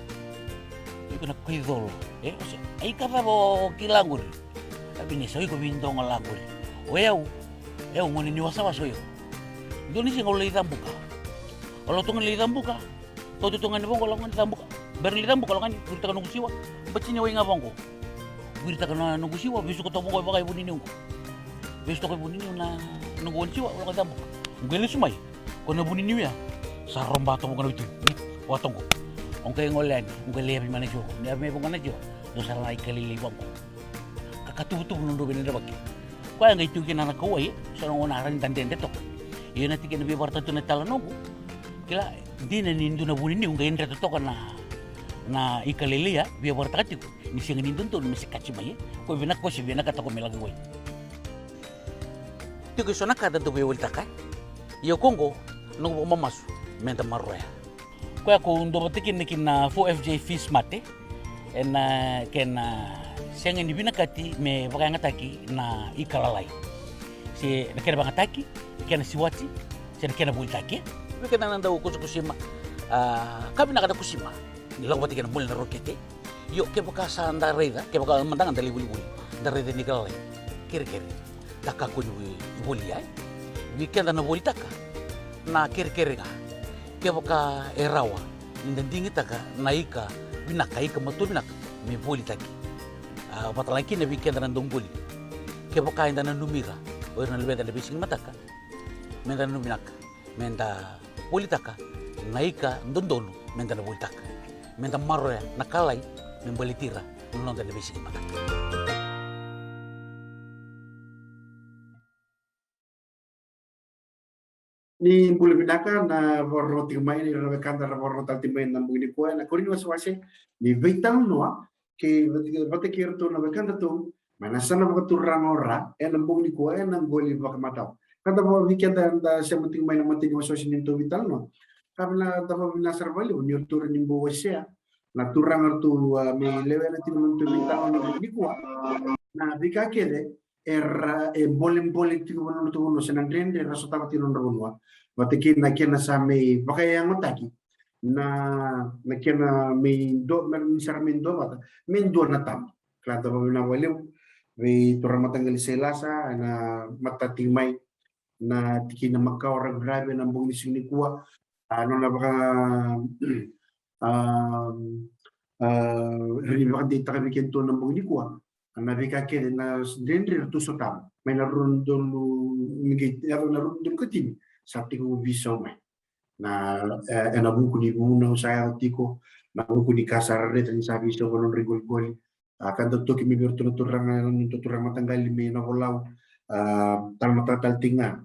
iko na kai colo. E, o se, a ika cava o kila qori? A vinisa, o iko vei doga la qori. O yau, yau gone ni wasawasa o yau. Dua ni siga au lai cabuka. Au lako toka ga lai cabuka. Kauta toka ga ni vaqo, lako ga ni cabuka. Bera ni cabuka, lako ga ni viritaka noqu siwa. Batini wai ga vaqo. Viritaka na noqu siwa, vesu toka vaqo, vaka e vuniniu qo. Vesu toka e vuniniu na noqu wai ni siwa, lako cabuka. Qo e lesu mai. Ko na vuniniu ya. Sa roba toka vaqo na vitu. Wa toqo. O qai gole yani, o qai lai yavi mai na siwa. Ni yavi mai vaqo na siwa. Dua sara na ika lailai vaqo. Ka, ka tuvutuvu na droveni dravaki. Koya qai tu kina na kauwai, so na gauna a rawa ni da dredre toka. Ia na tikina via vakaraitaka tu na italanoa qo. Kila, dina ni dua na vuniniu qai dreta toka na, na ika lailai, via vakaraitaka tiko ni sega ni dodonu me se kaci mai, e. Ko vinaka, ko se vinakata ko me laki wai. Tiko e so na ka da dau via volitaka, e. Ia ko qo, noqu vakamamasu, me da maroroya. Koya ko dua vata kina ki na four F J Fish Mart, e. Ena kena sega ni vinakati me vakayagataki na ika lalai. Se na kena vakayagataki, kena siwati, se na kena volitaki. Vei keda na dau kusakusima, a, ka vinaka na kusima. Ni lako vata kei na moli na rokete. Io, kevaka sa da raica, kevaka mada ga da lai volivoli, da raica ni ika lalai. Kerekere. Da kakua ni volia, e. Vei keda na volitaka na kerekere ga. Kevaka e rawa ni da digitaka na ika vinaka, ika matua vinaka me volitaki. A, vata ga kina vei keda na dau qoli. Kevaka eda nanumi ira o ira na luveda ena veisiga ni mataka, me da nanumi vinaka me da volitaka na ika dodonu me da na volitaka. Me da maroroya na ka lalai me baleti ira na noda ena veisiga ni mataka. Ni bula vinaka na vakarorogo tiko mai, ni ra na wekada ra vakarorogo tale tiko mai ena bogi nikua ena kori ni wasewase ni veitalanoa kei vata kei iratou na wekadatou mai na yasana vakaturaga o Ra ena bogi nikua ena qoli vakamatawa. Ka da vakavinavinaka da sema tiko mai na matai ni wasewase ni nodatou veitalanoa. Ka vinaka, da vakavinavinaka sara vakalevu ni ratou rawa ni bau wasea na turaga ratou, a, me lewena tiko na nodatou veitalanoa ena bogi nikua. Na veika kece era, e bolebole tiko vua na nodratou vanua, se na dredre era sotava tiko na nodra vanua. Vata kei na kena sa mai vakayagotaki na, na kena mai dua, me, ni sa ra mai dua vata me dua na tabu. Kila, da vakavinavinaka vakalevu vei turaga mataqali Sailasa ena matata tiko mai na tikina makawa raviravi ena bogi ni siga nikua. A, nona vaka, a, a, rawa ni vakadeitaka vei kedatou ena bogi nikua na veika kece na dredre ratou sotava mai na rua na udolu, ni qai yaco na rua na udolu ka tini, sa tekivu veisau mai. Na, e, ena vuku ni vunau sa yaco tiko, na vuku ni ka sa ra raica ni sa veisau ena nodra iqoliqoli. A, ka da toki mai vei iratou na turaga, na nodatou turaga mataqali mai Navolau, a, tale mataka tale tiko ga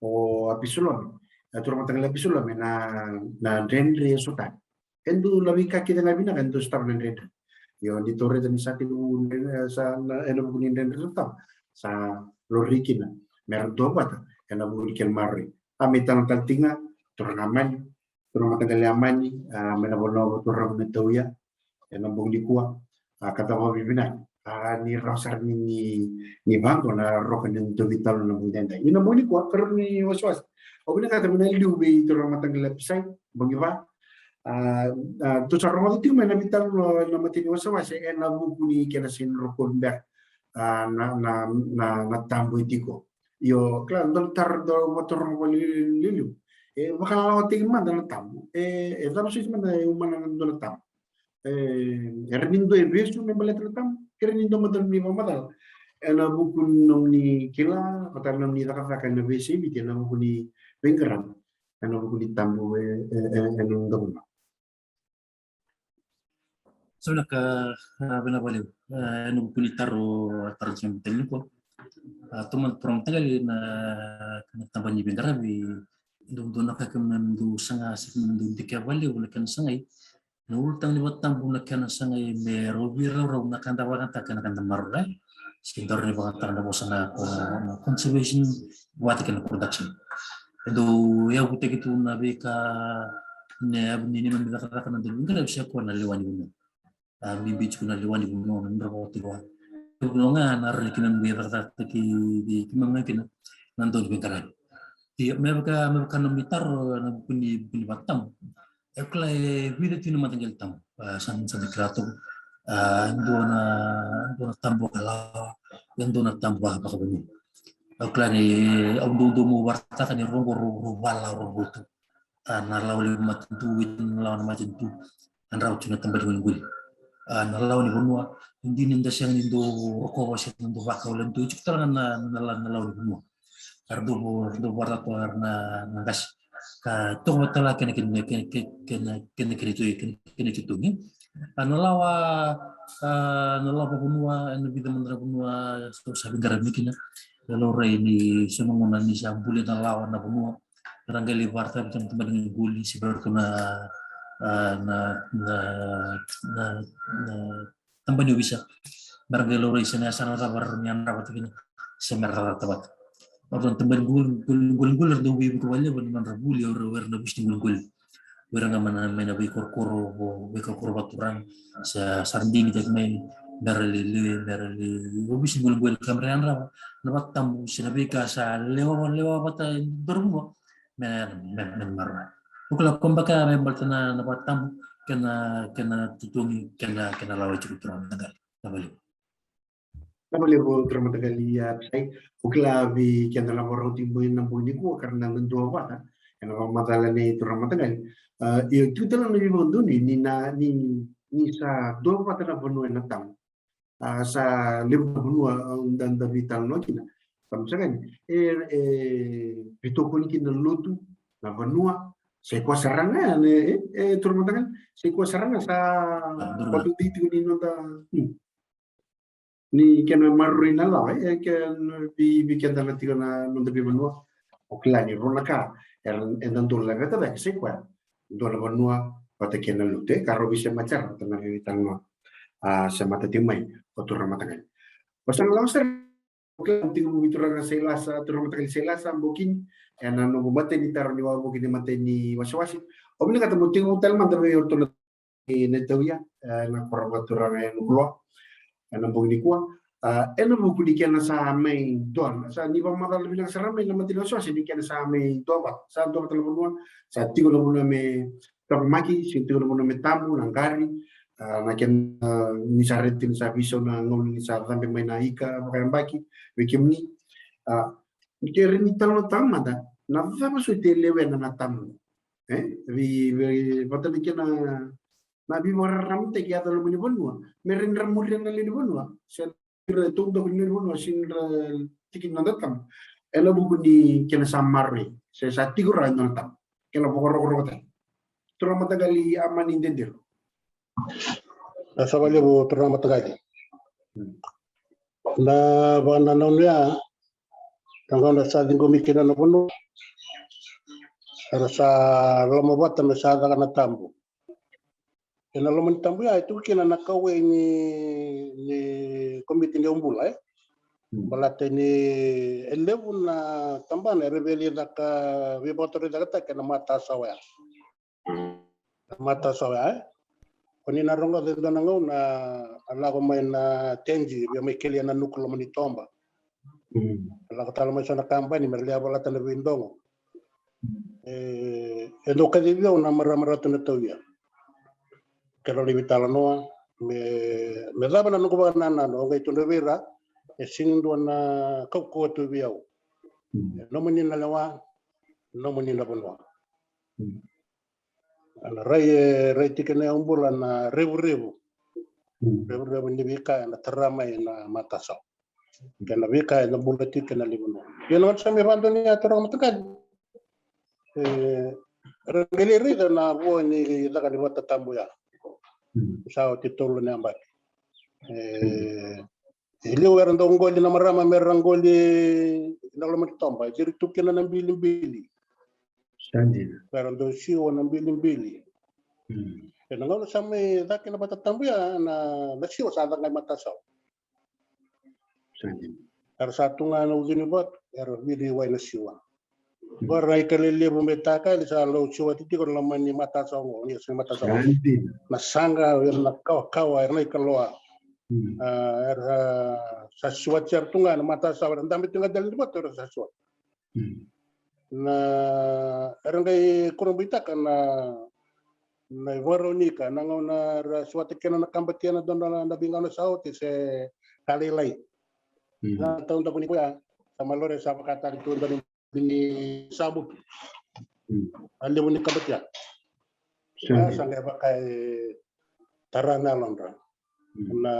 o Apisalome, a, turaga mataqali Apisalome, na, na dredre e sotava. E dua na veika kece ga vinaka e dau sotava na dredre. Io, ni tou raica ni sa tekivu, e, sa, na, ena vuku ni dredre sotava, sa laurai kina me ra dua vata ena vuku ni kena maroroi. A, mai tale tale tiko ga turaga Amani, turaga mataqali Amani, a, mai na vanua o turaga me tauya ena bogi nikua. A, ka da vakavinavinaka, a, ni rawa sara ni, ni, ni vaqo na roka ni nodatou veitalanoa ena bogi edaidai. Ia na bogi nikua, karua ni wasewase, au vinakata me na liu vei turaga mataqali Apisai Bogiva. A, a, tou sa rogoca tiko mai na veitalanoa ena matai ni wasewase ena vuku ni kena sega ni rokovi beka, a, na, na, na, na tabu e tiko. Io, kila, dua na taro dau vakatoroga vakaliuliu. E vakalawataki mada na tabu. E, e cava soti mada e umana na dua na tabu. E, e rawa ni dua e vesu me baleta na tabu. E rawa ni dua mada ni vakamacala ena vuku ni nomuni kila vata na nomuni cakacaka ena veiyasai Viti ena vuku ni veiqaravi, ena vuku ni tabu e, e, e, ena noda vanua. Sa vinaka, a, vinaka vakalevu. A, ena vuku ni taro, a, taro ni siga nikua. A, tomana turaga mataqali na, na tabana ni veiqaravi, dua, dua na ka keimami dau saga, se keimami dau dikeva vakalevu na kena sagai. Na ulutaga ni vakatabu na kena sagai me rauvi raurau na ka da vakayagataka kei na ka da maroroya. Se da rawa ni vakayagataka na vosa na ko na conservation vata kei na production. E dau yavutaki tu na veika ni, ni neimami cakacaka na dau veiqaravi se ko na lewa ni vanua. A, bibi tiko na lewa ni vanua, na nodra vakatiko. Vanua ga na rawa ni keimami via cakacakataki, keimami ga kina na dau veiqaravi. Io, me vaka, me vaka na nomu itaro ena vuku ni, vuku ni vakatabu. E kila e vica tu na mataqali tabu. A, sa, sa dikira toka. A, dua na, dua na tabu vakalawa, e dua na tabu vaka, vakavanua. E kila ni, au dau, dau mo vakaraitaka ni rogo ro, ro vala ro rotu. A, na lawa levu matanitu, na lawa na matanitu. A, drau tu na tabana ni qoliqoli. A, na lawa ni vanua, dina ni da sega ni dau rokova se dau vakau levu tu, e tiko tale ga na, na, na lawa ni vanua. Era dau, era dau vakaraitaka tu era na, na qase. Ka toka vata tale kena, kena, kena, kena, kena, kena kena tu, kena, kena tu, ni. A, na lawa, a, na lawa vakavanua, ena vica mada na vanua, sa, sa veiqaravi kina. E laurai ni so na gauna ni sa buli na lawa na vanua. Era qai lai vakaraitaka vei ira na tabana ni qoliqoli, se vei ira na, a, na, na, na, na tabana ni ovisa. Me ra qai laurai se na yasana cava era na yadrava tiko kina, se me ra rawata vata. Vaka na tabana ni qoli, qoli, qoliqoli, era dau veivuke vakalevu ena nodra vuli o ira, o ira na ovisa ni qoliqoli. O ira ga mai na, mai na veikorokoro, vo, veikorokoro vakaturaga. Sa, sa ra digitaki mai, me ra lai, lai, me ra lai ovisa ni qoliqoli ka me ra yadrava na vakatabu se na veika sa lewa, lewa vata e dua na vanua. Me, me, me maroroya. Au kila ko beka me baleta na, na vakatabu, kena, kena tutugi, kena, kena lawa e tiko turaga mataqali. Vinaka vakalevu. Vinaka vakalevu turaga mataqali, a, Sai. Au kila vei keda na vakarorogo tiko mai ena bogi nikua ka ra na duavata ena vakamacala nei turaga mataqali. A, io, tiko tale na veivakadonui ni na, ni, ni sa duavata na vanua ena tabu. A, sa levu na vanua, a, da, da veitalanoa kina. Sa mataqali, e, e veitokoni kina na lotu, na vanua, sa i koya sara ga ya, e, e, turaga mataqali, sa i koya sara ga ya, sa, a, dua na, koto tiko ni noda, hmm. Ni kena maroroi na lawa, e, ke, vei, vei keda na tiko na noda veivanua. O kila ni rua na ka, e, eda dau laveta cake, sa i koya dua na vanua vata kei na lotu, e, ka rau veisemati sara vata na veitalanoa. A, semata tiko mai o turaga mataqali. O sa na lawa sara, o kila tiko vei turaga Sailasa, turaga mataqali Sailasa, bokini, ena noqu matai ni taro ni wavoki ni matai ni wasewase. Au vinakata mo tiko tale mada vei iratou na, na tauya, e, na koro vakaturaga e Nukuloa ena bogi nikua. A, ena vuku ni kena sa mai dua, sa ni vakamacala vinaka sara mai na matai ni wasewase ni kena sa mai duavata, sa duavata na vanua, sa tiko na vanua me taqomaki, sa tiko na vanua me tabu, na qari, a, na kena, a, ni sa raica ni sa veisau na gauna ni sa cabe mai na ika vakayabaki vei kemuni. A, ke rawa ni talanoataka mada na cava soti e lewena na tabu. E, vei, vei, vata na kena, na veivakararamataki e yaco e loma ni vanua. Me rawa ni ra muria na lewe ni vanua. Se ra taudaku ni lewe ni vanua, se ra tiki ni noda tabu. Ena vuku ni kena sa maroroi. Se sa tiko rawa e dua na tabu. Kena vakarokorokotaki. Turaga mataqali Amani Dedero. Vinaka vakalevu turaga mataqali. Hmm. Na vakanananu ya, na gauna sa ciqomi kina na vanua, era sa lomavata me sa caka na tabu. Ena loma ni tabu ya e tu kina na kauwai ni, ni komiti ni yaubula, e. Hmm. Baleta ni e levu na tabana era veilecaka, veivakatorocaketaki ena matasawa ya. Matasawa ya, e? Ko ni na rogoca e dua na gauna a lako mai na Tenji, via mai kelia na nuku loma ni toba. Mm. A lako tale mai so na kabani me ra lai yavalata na veidogo. Mm. E, e dau kacivi au na marama Ratu Natauia. Keirau lai veitalanoa, me, me cava na noqu vakanananu, au qai tukuna vei ira, e sega ni dua na kaukauwa tu vei au. Mm. E nomuni na lewa, nomuni na vanua. Mm. A na rai, e, rai tiko na yaubula na revurevu. Mm. Revurevu ni veika ena tara mai na matasawa. Mm. Kei na veika ena bula tiko ena lewe ni vanua. Ia na gauna sa mai vakadonui au, turaga mataqali. E, ra qai lai raica na vo ni caka ni vatatabu ya. Mm. Sa oti tolu na yabaki. E, mm. E liu era dau qoli na marama me ra qoli na loma ni toba, e ciri tu kina na bilibili. Sa dina. Era dau siwa na bilibili. Mm. Ena gauna sa mai caka na vatatabu ya, na, na siwa sa caka ga i matasawa. Sa dina. Era sa tu ga na ucu ni vatu, era vili wai na siwa. Qo ra ika lelevu me takali sa lau siwati tiko na loma ni matasawa qo, ni sa matasawa. Sa dina. Na saqa, era na kawakawa, era na ika loa. Mm. A, era sa siwati sara tu ga na matasawa, era dabe tu ga dela ni vatu, era sa siwati. Mm. Na era qai kurabuitaka na na ivakarau ni ka na gauna ra suata kena na kabatia na dodonu na veigauna sa oti se ka lailai. Na taudaku ni koya sa malore sa vakataki tu dodonu ni sabutu. A levu ni kabatia. Sa qai vaka e tara na yalodra. Na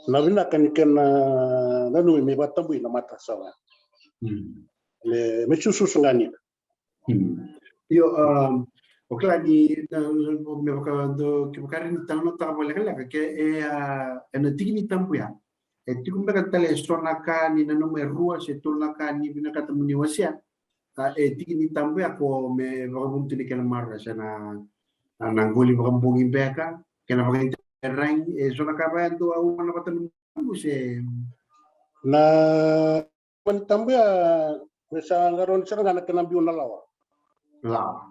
na vinaka ni kena nanumi me vakatabui na matasawa. Me me sususu ga ni. Io, um, o kila ni na me vaka do ke vaka ni tano tava lekaleka ke e a e na tiki ni tabu ya. E tiko beka tale e so na ka ni nanuma e rua se tolu na ka ni vinakata mo ni wasea. A e tiki ni tabu ya ko me vakavuna tu ni kena maroroya se na na qoli vakabogi beka kena vakainteragi e so na ka vaya dua au na vata na tabu se na mani tabu ya me sa qarauni sara ga na kena biu na lawa. Lawa.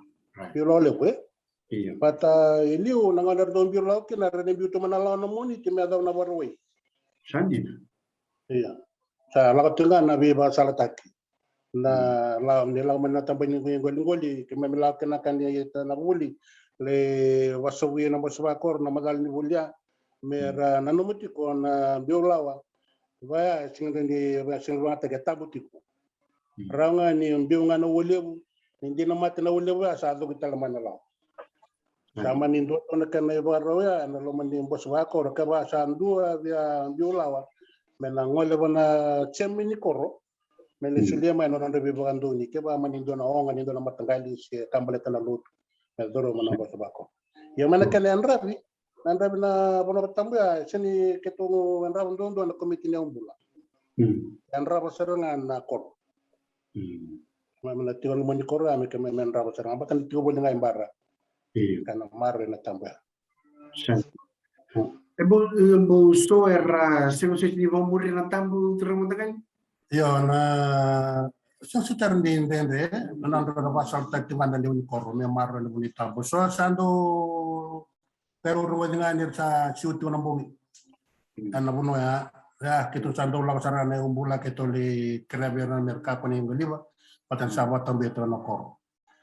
Biu lawa levu e. Ia. Vata i liu na gauna era dau biu lawa kina era na biu tu mai na lawa na moni ti me yacau na varawai. Sa dina. Ia. Sa lako tiko ga na veivakasalataki. Na lako ni lako mai na taba ni qoliqoli keimami lako kina ka ni ita na vuli le vasovuia na bose vakoro na macala ni vuli ya me ra nanuma tiko na biu lawa. Vaya e sega ni vaya sega ni vagataki e tabu tiko. Rawa ga ni biu ga na ua levu ni dina mate na ua levu ya sa coki tale mai na lawa. Sa mani dua tona kena ivakarau ya ena loma ni bose vakoro kevaka sa dua via biu lawa me na gole vana chairman ni koro me na solia mai na nodra veivakadonui kevaka mani dua na oga ni dua na mataqali se ka baleta na lotu me curu mai na bose vakoro. Ia mai na kena yadravi na yadravi na vanua vatabu ya e sega ni keitou yadrava duadua na komiti ni yaubula. Yadrava sara ga na koro. Mai na tiko na mani koro ya me keimami yadrava sara ga vata na tiko voli ga i bara. Ka na maroroi na tabu ya. Sa e bau e bau so era sega soti ni vakamuri na tabu turaga mataqali. Io na sega soti era ni dredre na nodra na vakasalataki vata na lewe ni koro me maroroi na vuni tabu so sa dau Pero rogoci ga ni ra sa siu tiko na bogi. Ena vanua ya, ya keitou sa dau lako sara na iubula keitou lai kerea vei ira na mera kakua ni qoliva, vata ni sa vakatabuya tiko na koro.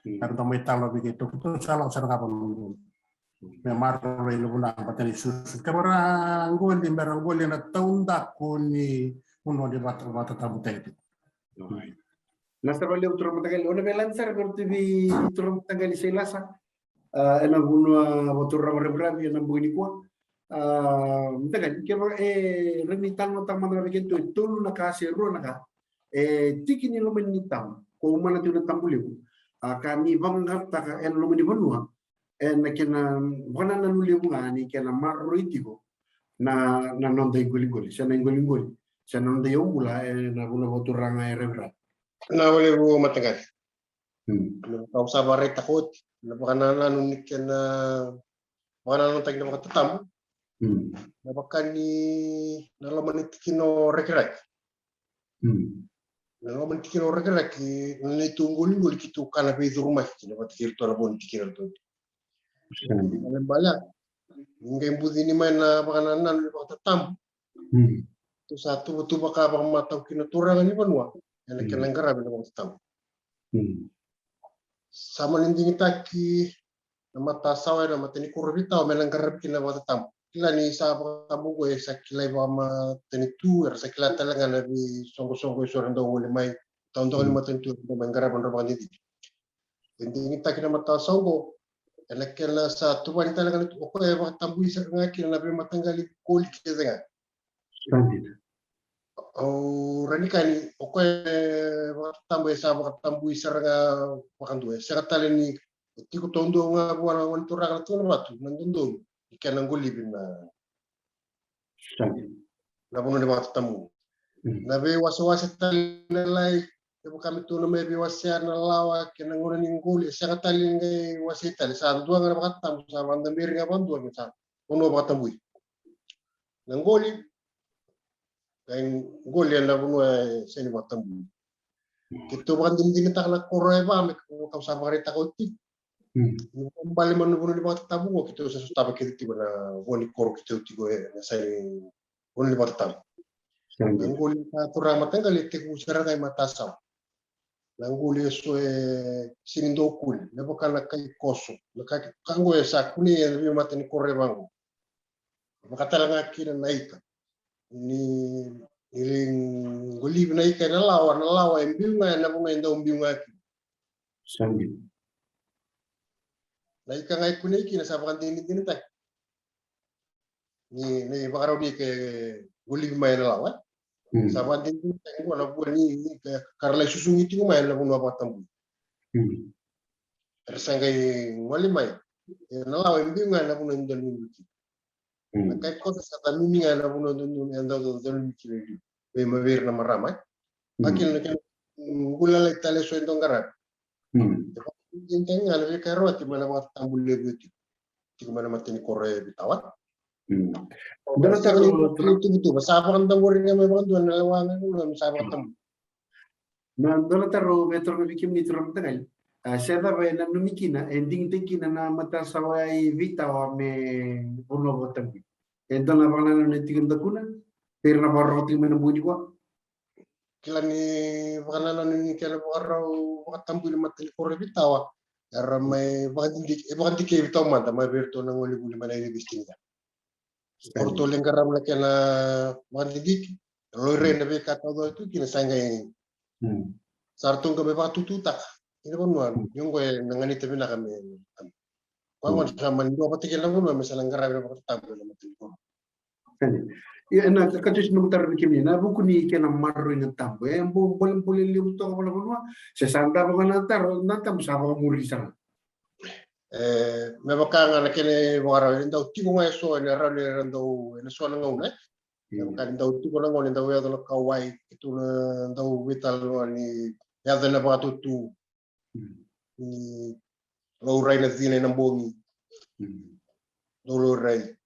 Era dau mai talo vei keitou, keitou sa lako sara ga vanua. Me maroroi na vanua, vata ni susu. Kevaka ra qoli, mera qoli na taudaku ni vanua ni vata, vakatabutaki tiko. Na sa vakalevu turaga mataqali, o na veilaci sara vei iratou vei turaga mataqali sa i lasa. A, ena vanua vakaturaga o Raviravi ena bogi nikua. A, mataqali, kevaka e rawa ni talanoataka mada ga vei keitou e tolu na ka se rua na ka e tiki ni loma ni tabu, ko umana tiko na tabu levu. A, ka ni vaqaqacotaka ena loma ni vanua ena kena vakanananu levu ga ni kena maroroi tiko na, na noda iqoliqoli se na iqoliqoli se na noda iyaubula ena vanua vakaturaga e Raviravi. Na vakalevu mataqali. Na ka au sa vakaraitaka oti na vakanananu ni kena vakanananutaki na vakatatabu. Na vaka ni na loma ni tikina o Rakiraki. Na loma ni tikina o Rakiraki na neitou qoliqoli keitou kana veicurumaki kina vata kei iratou na vo ni tikina ratou. Balebale ni qai bucini mai na vakanananu ni vakatatabu. Tou sa tuvatuva ka vakamatau kina turaga ni vanua ena kena qaravi na vakatatabu. Sa mani digitaki na matasawa ena mata ni koro veitawa me na qaravi kina na vakatatabu. Kila ni sa vakatabu oqo e sa kilai vakamatanitu, era sa kila tale ga na veisoqosoqo e so era dau gole mai. Taudaku ni matanitu era dau mai qaravi nodra vakadidike. E digitaki na matasawa oqo ena kena sa tuvani tale ga na tu o koya e vakatabui sara ga kina na veimataqali qoli kece ga. Au rawa ni kaya ni o koya e vakatabu e sa vakatabui sara ga vakadua e sega tale ni tiko taudua ga vua na gone turaga na tiko na vatu na dodonu ni kena qolivi na na vanua ni vakatatabu. Na veiwasewase tale na lai e vaka me tou na mai veiwasea na lawa kei na gauna ni qoli e sega tale ni qai wasei tale sa dua ga na vakatatabu sa vakadaberi ga vakadua me sa vanua vakatabui. Na qoli qai qoli ena vanua e sega ni vakatabui. Keitou vakadinadinataka na koro e va me kau sa vakaraitaka oti. Ni bale mai na vanua ni vakatatabu oqo keitou sa sotava kece tiko na vo ni koro keitou tiko e na sa ni vanua ni vakatatabu. Na qoli ka turaga mataqali e tekivu sara ga i matasawa. Na qoli eso e sega ni dua o kune, me vaka na kai koso, na ka, ka qo e sa kunei ena veimatani koro e vaqo. Vaka tale ga kina na ika. Ni, ni qolivi na ika ena lawa, na lawa e biu ga ena vanua e dau biu ga kina. Sami. Na ika ga e kunei kina sa vakadinadinataki. Ni, ni vakarau ni ke qolivi mai ena lawa, e? Mm. Sa vakadinadinataki qo na vua ni, ni ka, ka ra lai susugi tiko mai ena vanua vakatabui. Mm. Era sa qai gole mai. Ena lawa e biu ga ena vanua e dau biu kina. Mm. Na kai koso sa tanumi ga ena vanua e dau, e dau, dau, dau biu kina. Vei ma vei ira na marama, e? Mm. Vakila na kena, mm, qu lalai tale eso e dau qaravi. Mm. E vakadinadinataki ga na veika e rawati mai na vakatabu levu e tiko. Tiko mai na matani koro e Vitawa. Mm. Dua na taro, tuvatuva sa vakadabori ga mai vakadua na lewa ga na sa vakatabu. Na dua na taro me toro vei kemuni turaga mataqali. A, se cava e nanumi kina, e digitaki kina na matasawa e Vitawa me vanua vakatabui? E dua na vakanananu e tiko dakuna vei ira na vakarorogo tiko mai na bogi nikua? Kila ni vakanananu ni kena vakarau vakatabui na matani koro e Vitawa. Era mai vakadidike, e vakadikevi taumada mai vei iratou na gone vuli mai na university ni. Sure. Oratou lai qarava na kena vakadidike, laurai na veika taucoko tu kina sa qai. Mm. Sa ratou qai mai vakatututaka ina vanua, mm, ni oqo ena ganita vinaka me, koya gona sa mani dua vata kei na vanua me sa na qaravi na vakatabu ena matani koro. Sure. Ia, ena ka, ka tusi nomu taro vei kemuni, na vuku ni kena maroroi na tabu, e bo-, bolebole levu toka vakavanua, se sa davo ga na taro, na tabu sa vakamuri sara. E, me vaka ga na kena ivakarau, e dau tiko ga eso ena rawa ni ra dau, ena so na gauna, e. Mm. Me vaka ni dau tiko na gauna, e dau yaco na kauwai, keitou na dau veitalanoa ni yaco ena vakatutu. Mm. Ni laurai na cina ena bogi. Mm. Dau laurai.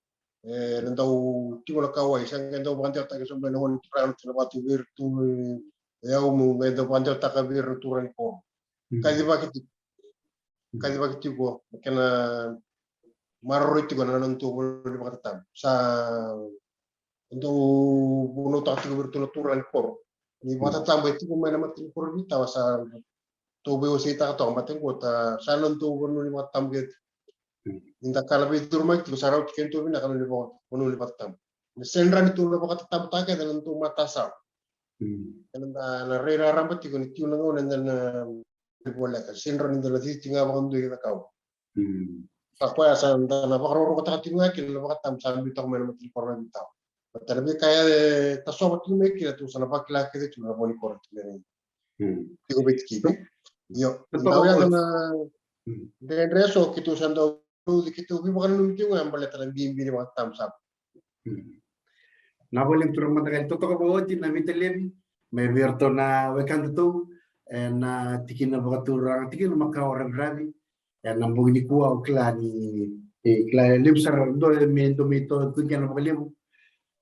E, na dau tiko na kauwai, sa qai dau vakadewataki eso mai na gone turaga na vakatutu vei iratou, e, au meu qai dau vakadewataka vei ira na turaga ni koro. Mm. Kacivaki tiko. Kacivaki tiko na kena maroroi tiko na nodatou vanua ni vakatatabu. Sa dau vunautaka tiko vei iratou na turaga ni koro. Ni vakatatabu e tiko mai na matani koro ni tawa sa tou veiwaseitaka toka mate qo ta sa nodatou vanua ni vakatatabu kece. Ni da kana veicuru mai tiko sa rauti kedatou vinaka na vanua ni vakatatabu. Na sega ni rawa ni tou na vakatatabutaka kece na nodatou matasawa. Ena da na rai raraba tiko ni tiko na gauna eda na voleka. Sega ni rawa ni da na cici ga vakadua i cakau. Mm. Sa koya sa da na vakarokorokotaka tiko ga kina na vakatabu sa biu toka mai na matani koro na Vitawa. Baleta na veika e tasova tiko mai kina tou sa na vakila kece tiko na vo ni koro tiko mai. Mm. Tiko vei tiko. Io, dau yaco na dredre eso keitou sa dau rauci keitou veivakananumi tiko ga baleta na bibi ni vakatabu sa. Mm. Na vale turaga mataqali, totoka vakaoti na veitalevi mai vei iratou na wekadatou ena tikina vakaturaga, tikina makawa raviravi. Ena bogi nikua au kila ni, e, kila levu sara dua me dua me to tu kena vakalevu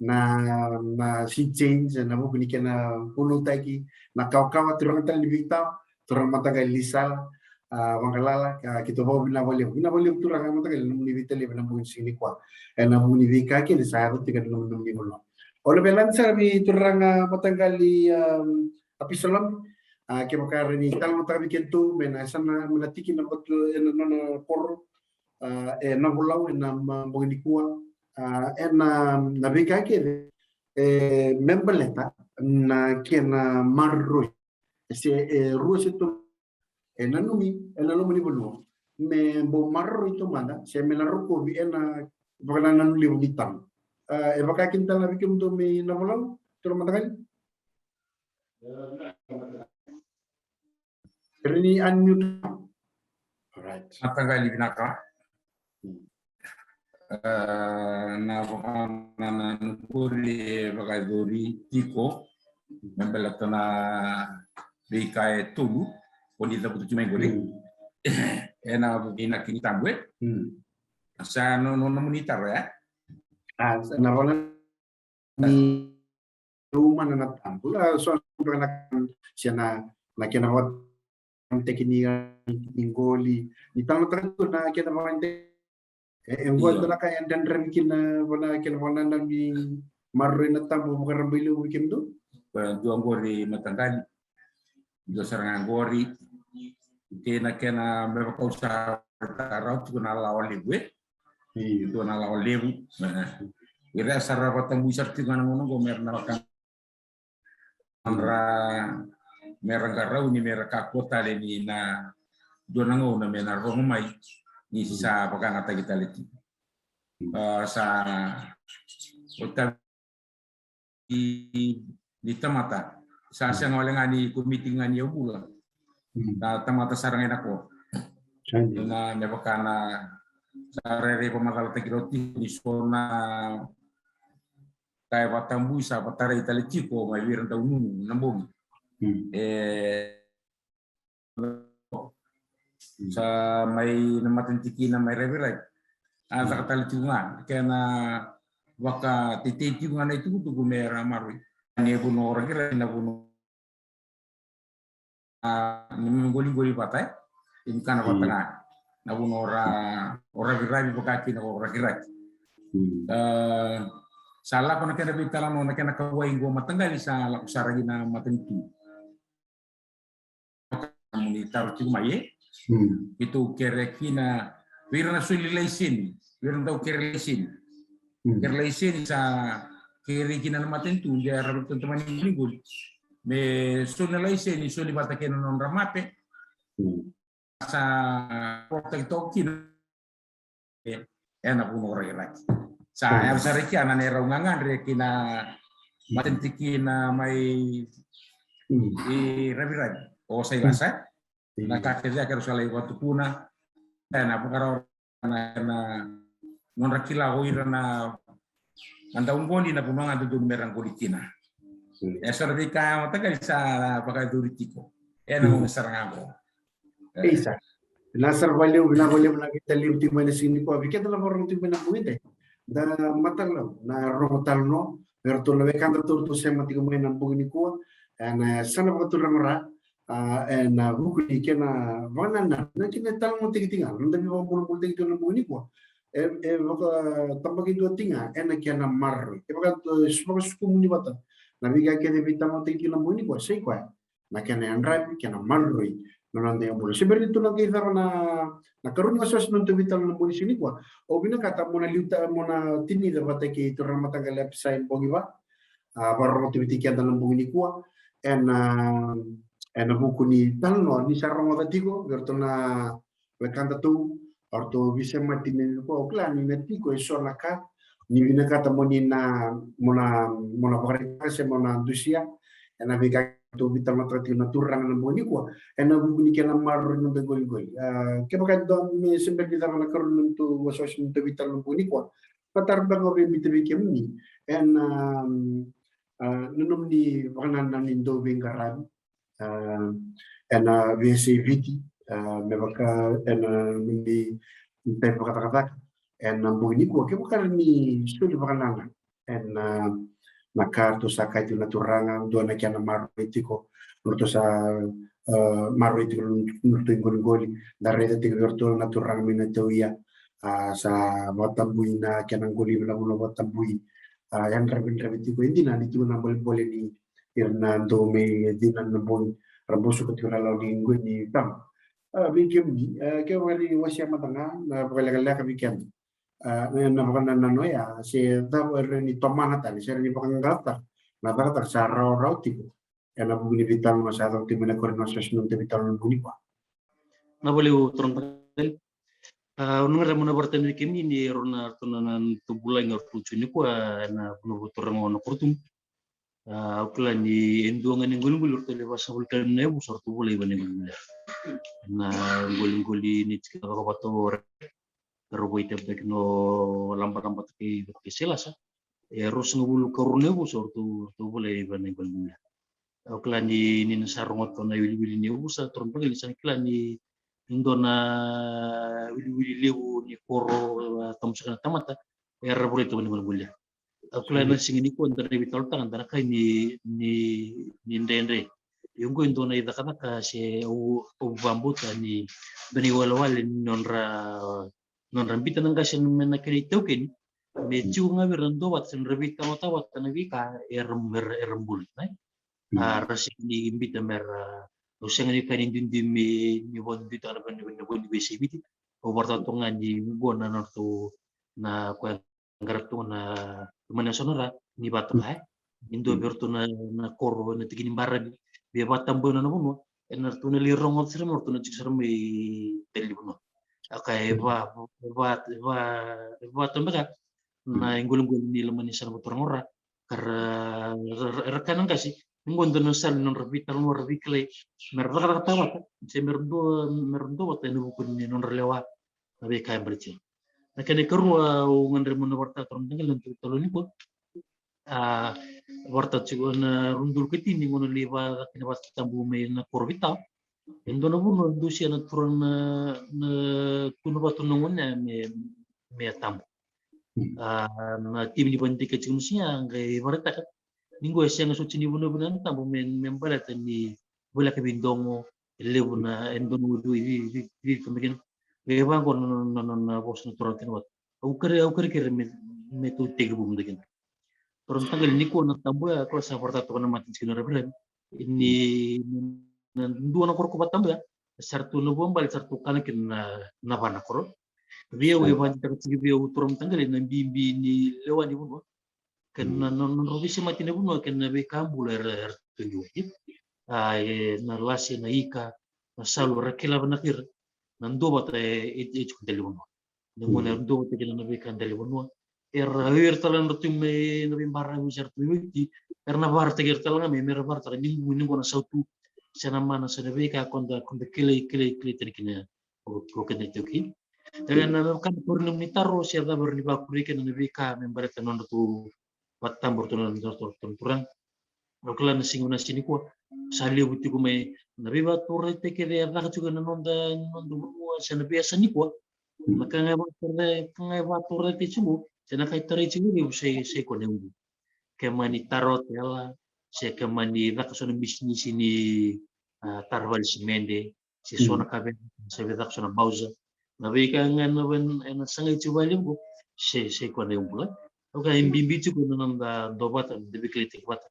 na, na sea change ena vuku ni kena vunautaki na kawakawa turaga tale ni Vitawa, turaga mataqali Lisala, a, Vaqalala, a, keitou vakavinavinaka vakalevu. Vinaka vakalevu turaga mataqali na nomuni veitalevi ena bogi ni siga nikua. Ena vuku ni veika kece sa yaco tiko ena nomuni vanua. Au na via lade sara vei turaga mataqali, a, Apisalome, a, kevaka e rawa ni talanoataka vei kedatou mai na yasana, mai na tikina vakatou ena nona koro, a, e Navolau ena bogi nikua, a, ena, na veika kece e me baleta na kena maroroi. E se, e rua se tolu e nanumi ena nomuni vanua me bau maroroi taumada se me na rokovi ena vakanananu levu ni tabu. A, e vaka kina tale na vei kemudou mai Navolau, turaga mataqali? Rini unmute. Alright. Mataqali vinaka. E, na vakanananu qori e vakayacori tiko me baleta na veika e tolu o ni cavuta tiko mai qori. Ena vuku ni tabu e sa no, no, nomuni taro e. A, sa na vana ni umana na tabu. A, so, so, na, se na, na kena vakatekini ni qoli. Ni talanoataka tu na kena vakatekini. E, e qo dua na ka e dredre kina vana kena vakanananu ni maroroi na tabu vakarabailevu vei kemudou? Dua qori mataqali. Dua sara ga qori. Kei na kena me vaka au sa rau tiko na lawa levu, e? Io. Dua na lawa levu. E. Ira sa ra vatabui sara tiko ga na gauna qo me ra na vaka ra me ra qarauni me ra kakua tale ni na dua na gauna me na rogo mai ni sa vakayagataki tale tiko. A, sa o tavi ni tamata. Sa sega wale ga ni komiti ga ni yaubula. Na tamata sara ga ina ko. Na me vaka na sa rairai vakamacalataki rau tiko ni so na ka e vakatabui sa vakatarai tale tiko mai vei ira dau nunu na bogi. E sa mai na matanitikina mai Raviravi. A caka tale tiko ga kena vakatetei tiko ga na itukutuku me ra maroi. Ni e vuno rakiraki na vuno a, ni me qoliqoli vata, e? Ni kana vata ga. Na vuno ra, o raviravi vaka kina o rakiraki. A, sa lako na kena veitalanoa na kena kauwai qo mataqali sa lako sara ki na matanitu. Ni taro tiko mai, e? Keitou kere kina vei ira na soli laiseni, vei ira na dau kere laiseni. Kere laiseni sa kere kina na matanitu, de ra vei tamani qoliqoli. Me soli na laiseni, soli vata kei na nodra mape. Sa porotaki toka kina. E, ena vuno rakiraki. Sa era sa reki ana ne rau gagadre kina matanitikina mai i Raviravi. O sa ilasa. Na ka kece a kera sa lai vatukuna. Ena vakarau na, na nodra kila o ira na, na dau qoli na vanua ga dodonu me ra qoli kina. E so na veika mataqali sa vakayacori tiko ena gauna sara ga qo. Isa. Na sara valevu, na valevu na vita liu tiko mai na siga nikua. Vei keda na vakarorogo tiko mai na bogi dai. Da matala na rogo talanoa. Vei ratou na wekada tou sema tiko mai na bogi nikua. Ena sana vakaturaga ra. A, ena vuku ni kena vakanananu, na kena talanoataki tiko ga, na noda veivakabulabulataki tiko na bogi nikua. E, e vakatabakidua tiko ga ena kena maroroi. E vaka, e, vakasukumuni vata na veika kece veitalanoataki tiko na bogi nikua, sa i koya na kena yadravi, kena maroroi na noda iyaubula. Se bera ni tou na qai cava na, na karua ni wasewase ni noda veitalanoa na bogi ni siga nikua. Au vinakata mo na liuta, mo na tinica vata kei turaga mataqali Episai Bogiva. A, vakarorogo tiko vei keda na bogi nikua ena, ena vuku ni talanoa ni sa rogoca tiko vei ratou na wekadatou, o ratou veisemati ni nikua. Au kila ni na tiko e so na ka ni vinakata mo ni na, mo na, mo na vakaraitaka se mo na dusia ena veika tou veitalanoataka tiko na turaga na bogi nikua ena vuku ni kena maroroi na noda qoliqoli. A, kevaka e dua me se bera ni cava na karua ni noda wasewase ni noda veitalanoa na bogi nikua, na taro beka ga au via biuta vei kemuni ena, a, na nomuni vakanananu ni dau veiqaravi, a, ena veiyasai Viti, a, me vaka ena nomuni itavi vakacakacaka ena bogi nikua, kevaka ni soli vakanananu ena, a, na ka ratou sa kaya tiko na turaga, dua na kena maroroi tiko, ratou sa, a, maroroi tiko na nodratou iqoliqoli, da raica tiko vei ratou na turaga mai na tauia, a, sa vakatabui na kena qoli ena vanua vakatabui, a, yadravidravi tiko. E dina ni tiko na bolebole ni ira na dau mai cina na bogi, ra bau suka tiko na lawa ni qoli ni tama. A, vei kemuni, a, kevaka ni wasea mada ga na vakalekaleka vei keda. A, na, na vakanananu oya, se cava e rawa ni tomana tale, se rawa ni vakaqaqacotaka na cakacaka sa rawarawa tiko ena vuku ni veitalanoa sa caka tiko mai na karua ni wasewase ni noda veitalanoa na bogi nikua. Na valevu turaga. A, au na gadreva mo na vakaraitaka vei kemuni ni rau na, ratou na, na nodratou vulagi o ratou tiko nikua ena vanua vakatura ga o Nakorotumu. A, au kila ni e dua ga ni qoliqoli o ratou lewe vasagavulu ka lima na yavusa o ratou volai vua na iqoliqoli ya. Na qoliqoli ni tiko vakavata o Rerevoi, Tavitaki, Nolabalabataki, Vakaseilasa. E ruasagavulu ka rua na yavusa o ratou, ratou volai vua na iqoliqoli ya. Au kila ni, ni na sa rogoca na iwiliwili ni yavusa, turaga, ni sa na kila ni dua na iwiliwili levu ni koro, a, tamusaka na tamata era volai tu vua na iqoliqoli ya. Au kila na siga nikua da na veitalanoataka, da na kaya ni, ni, ni dredre. Ia oqo e dua na icakacaka se au, au vakabauta ni dua na iwalewale ni nodra, nodra biuta na qase mai na kena itaukei, me tiko ga vei ira na duavata se nodra veitalanoataka vata na veika era, era, era bula, ne? A, ra sega ni biuta me ra, Au sega ni kaya ni duidui me ni vakaduiduitaka na vanua ni veisei Viti. Au vakaraitaka tu ga ni oqo na nodratou na koya qara tu na mani yasana ra ni vakatoka e. Ni dua vei ratou na, na koro ena tiki ni baravi via vakatabuya na nona vanua. Ena ratou na lai rogoca sara mai, ratou na tiko sara mai dela ni vanua. A kaya e va, e va, e va, e va tabeka na iqoliqoli ni loma ni yasana vakaturaga ra. Ka ra, ra, ra, ra kaya na qase ni qo dua na sala ni nodra veitalanoa ra veikilai me ra cakacakataka vata se me ra dua, me ra dua vata ena vuku ni nodra lewa na veika e baleti. Na kena ikarua au gadreva meu na vakaraitaka tiko na mataqali na noda veitalanoa nikua. A, vakaraitaka tiko na rua na udolu ka tini ni gauna lai vakacaka na vata tabu mai na koro Viti. E dua na vanua e dusia na turaga na, na tuna vatu na gone me, me tabu. A, na timi ni vakadidike tiko na siga qai vakaraitaka ni qo e sega soti ni vanua vinaka na tabu me, me baleta ni voleka veidogo, e levu na, e dua na ulu e vivi, vivi, vivi, vivi, vivi, qai vaqo na, na, na, na vosa na turaga tiko na vatu. Au kere, au kerekere me, me tou tekivu mada kina. Turaga mataqali nikua na tabu ya, koya sa vakaraitaka toka na mata ni tikina Ravirani. Ni na dua na koro ko vatabu ya, sa ratou na vuabale, sa ratou kana kina na, na va na koro. Vei au e vakadidike tiko vei au turaga mataqali na bibi ni lewa ni vanua. Kei na, na, na nodra veisemati na vanua, kei na veika bula era, era tugi wai. A, e, na lase, na ika, na salu, era kila vinaka ira. Na dua vata e, e, e tiko dela ni vanua. Na gone era dua vata kina na veika dela ni vanua. Era, o ira tale ga na tu mai na veibaravi, se ra tu mai Viti, era na vakaraitaki ira tale ga mai, me ra vakaraitaka ni qo, ni qo na sautu se na mana se na veika ko da, ko da kilai, kilai, kilai tani kina o, o keda iTaukei. Ia na, na ka na koro ni taro se cava era ni vakuri kina na veika me baleta na nodratou vatabu ratou na nodratou turaga. Au kila na siga vinaka nikua sa levu tiko mai na veivakaturaitaki kece e caka tiko ena noda, noda vanua se na veiyasa nikua. Na ka ga e vakaturaitaki, ka ga e vakaturaitaki tiko se na ka e tarai tiko levu se, se koya na iubu. Ke mani tara otela se ke mani caka so na bisinisi ni, a, tara vale simede, se so na ka vei, se vei caka so na bausa. Na veika ga na vei, ena sagai tiko vakalevu qo, se, se koya na iubu. Au kaya e bibi tiko na noda dua vata, da veikilaitaki vata.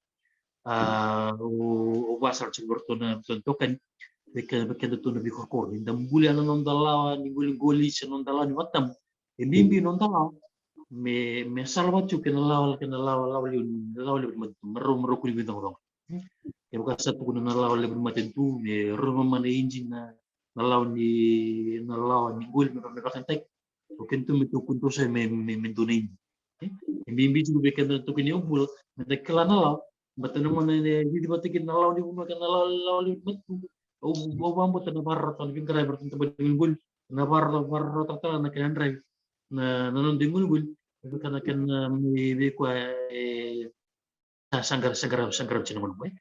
A, au, au vakasala tiko vei ratou na, ratou na itokani. Vei ke, vei kedatou na veikorokoro. Ni da bulia na noda lawa ni qoliqoli se noda lawa ni vatabu. E bibi na noda lawa me, me sala vata tiko kei na lawa, kei na lawa, lawa levu, lawa levu ni matanitu, me rau, me rau kua ni veidogadoga. Kevaka sa tukuna na lawa levu ni matanitu, me rau mamana iji na, na lawa ni, na lawa ni qoli, me, me vakayagataki. O kedatou me tukuna tou sa me, me, me dua na iji. E bibi tiko vei keda na tukuni o bula, me da kila na lawa, baleta na gauna e vivi vata kina na lawa ni vanua kei na lawa, lawa levu ni matanitu. Au, au vakabauta na vakarautaka na veiqaravi vei iratou na tabana ni qoliqoli, na vakara, vakarautaka tale na kena draivi na, na noda iqoliqoli. Vei keda na kena, a, mai vei koya, e, sa, sa qara, sa qara, sa qara tiko na gauna mai.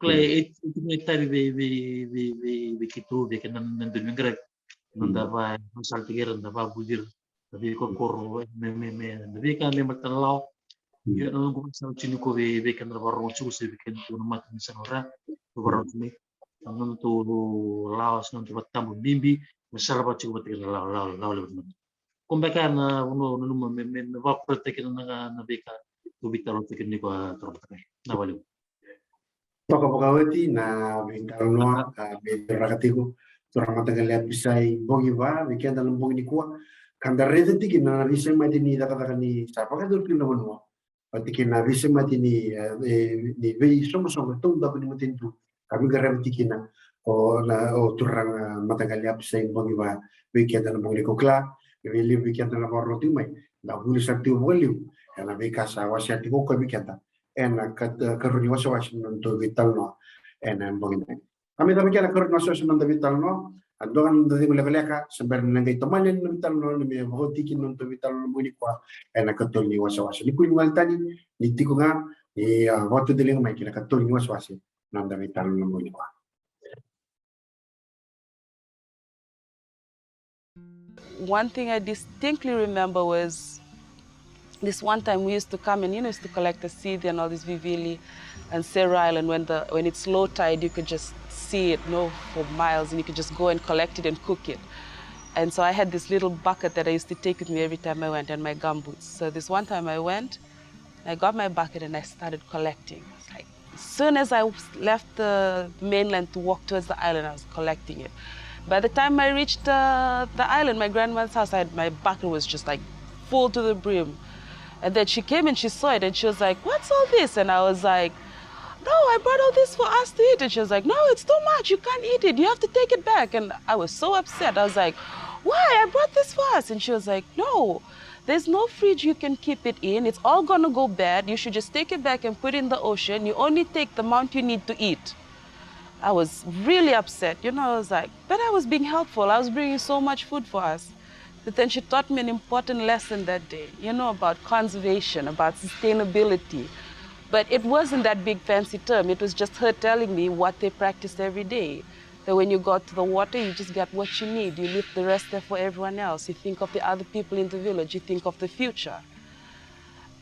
Kila, e, e, e, e tavi vei, vei, vei, vei, vei keitou, vei keda na, na dau veiqaravi. Noda va, vakasalataki ira, noda vakavulici ira, na veikorokoro, me, me, me, na veika me baleta na lawa. Ia na noqu vakasala tiko nikua vei, vei keda na vakarorogo tiko se vei keda na mata ni sa na ra, vakarorogo tiko mai. Na nodatou lawa se nodatou vatabu bibi me sala vata tiko vata kei na lawa, lawa, lawa levu ni matanitu. Ko beka na vanua au nanuma me, me, me vakarautaki kina na, na veika tou veitalanoataki nikua, turaga mataqali. Na valevu. Toka vakaoti na veitalanoa, a, veitalanoataki tiko turaga mataqali Apisai Bogiva vei keda na bogi nikua. Ka da raica tiko na veisemati ni cakacaka ni sa vakayacori tiko na vanua. Vata kei na veisemati ni, e, e, ni veisoqosoqo taudaku ni matanitu ka veiqaravi tiko kina o, na, o turaga mataqali Apisai Bogiva vei keda na bogi nikua. Kila ni vei levu vei keda na vakarorogo tiko mai, da vuli sara tiko vakalevu ena veika sa wasea tiko o koya vei keda ena ka, karua ni wasewase ni nodatou veitalanoa ena bogi nikua. Ka me cava kina na karua ni wasewase ni noda veitalanoa, a dua ga na noda cegu lekaleka, se bera ni na qai tomani na veitalanoa, ni me vakaoti kina na noda veitalanoa na bogi nikua ena katolu ni wasewase. Ni kua ni gole tani, ni tiko ga, ni, a, vakatudaliga mai ki na katolu ni wasewase na noda veitalanoa na bogi nikua. One thing I distinctly remember was this one time we used to come and, you know, used to collect the seed and all this vivili and Sera Island. When the, when it's low tide, you could just see it, you know, for miles, and you could just go and collect it and cook it. And so I had this little bucket that I used to take with me every time I went, and my gumboots. So this one time I went, I got my bucket and I started collecting. It's like, As soon as I left the mainland to walk towards the island, I was collecting it. By the time I reached uh, the island, my grandmother's house, I had, my bucket was just like full to the brim. And then she came and she saw it and she was like, "What's all this?" And I was like, "No, I brought all this for us to eat." And she was like, "No, it's too much. You can't eat it. You have to take it back." And I was so upset. I was like, "Why? I brought this for us." And she was like, "No, there's no fridge you can keep it in. It's all gonna go bad. You should just take it back and put it in the ocean. You only take the amount you need to eat." I was really upset. You know, I was like, but I was being helpful. I was bringing so much food for us. But then she taught me an important lesson that day, you know, about conservation, about sustainability. But it wasn't that big fancy term. It was just her telling me what they practiced every day. That when you go out to the water, you just get what you need. You leave the rest there for everyone else. You think of the other people in the village. You think of the future.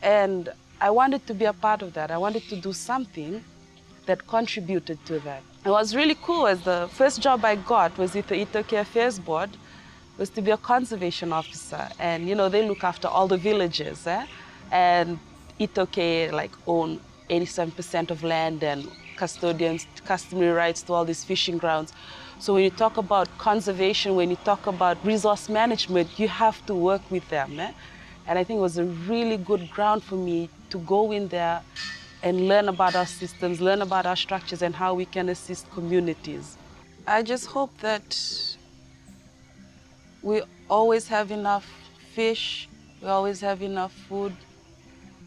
And I wanted to be a part of that. I wanted to do something that contributed to that. It was really cool, as the first job I got was with the iTaukei Affairs Board, was to be a conservation officer. And, you know, they look after all the villages, eh? And iTaukei, like, own eighty-seven percent of land and custodians, customary rights to all these fishing grounds. So when you talk about conservation, when you talk about resource management, you have to work with them, eh? And I think it was a really good ground for me to go in there and learn about our systems, learn about our structures and how we can assist communities. I just hope that we always have enough fish, we always have enough food,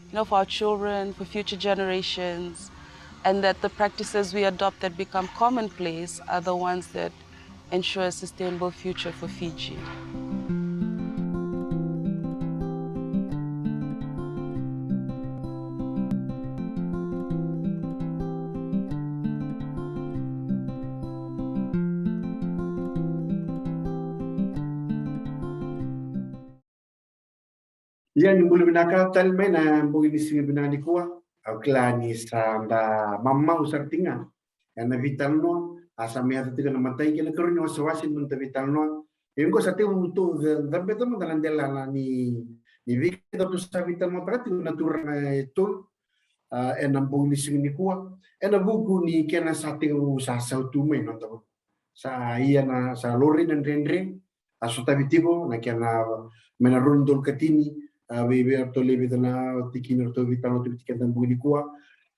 you know, for our children, for future generations, and that the practices we adopt that become commonplace are the ones that ensure a sustainable future for Fiji. Ia ni bula vinaka tale mai na bogi ni siga vinaka nikua. Au kila ni sa da mamau sara tiko ga ena veitalanoa, a sa mai yaco tiko na matai kei na ikarua ni wasewase ni noda veitalanoa. Ia oqo sa tekivu tou cabeta mada na delana ni, ni veika tou sa veitalanoataka tiko na turaga e tolu, a, ena bogi ni siga nikua. Ena vuku ni kena sa tekivu sa sautu mai na noda vanua. Sa ia na, sa laurai na dredre a sotavi tiko na kena, mai na rua na udolu ka tini, a, vei, vei iratou lewe vica na tikina eratou veitalanoa tiko vei keda ena bogi nikua.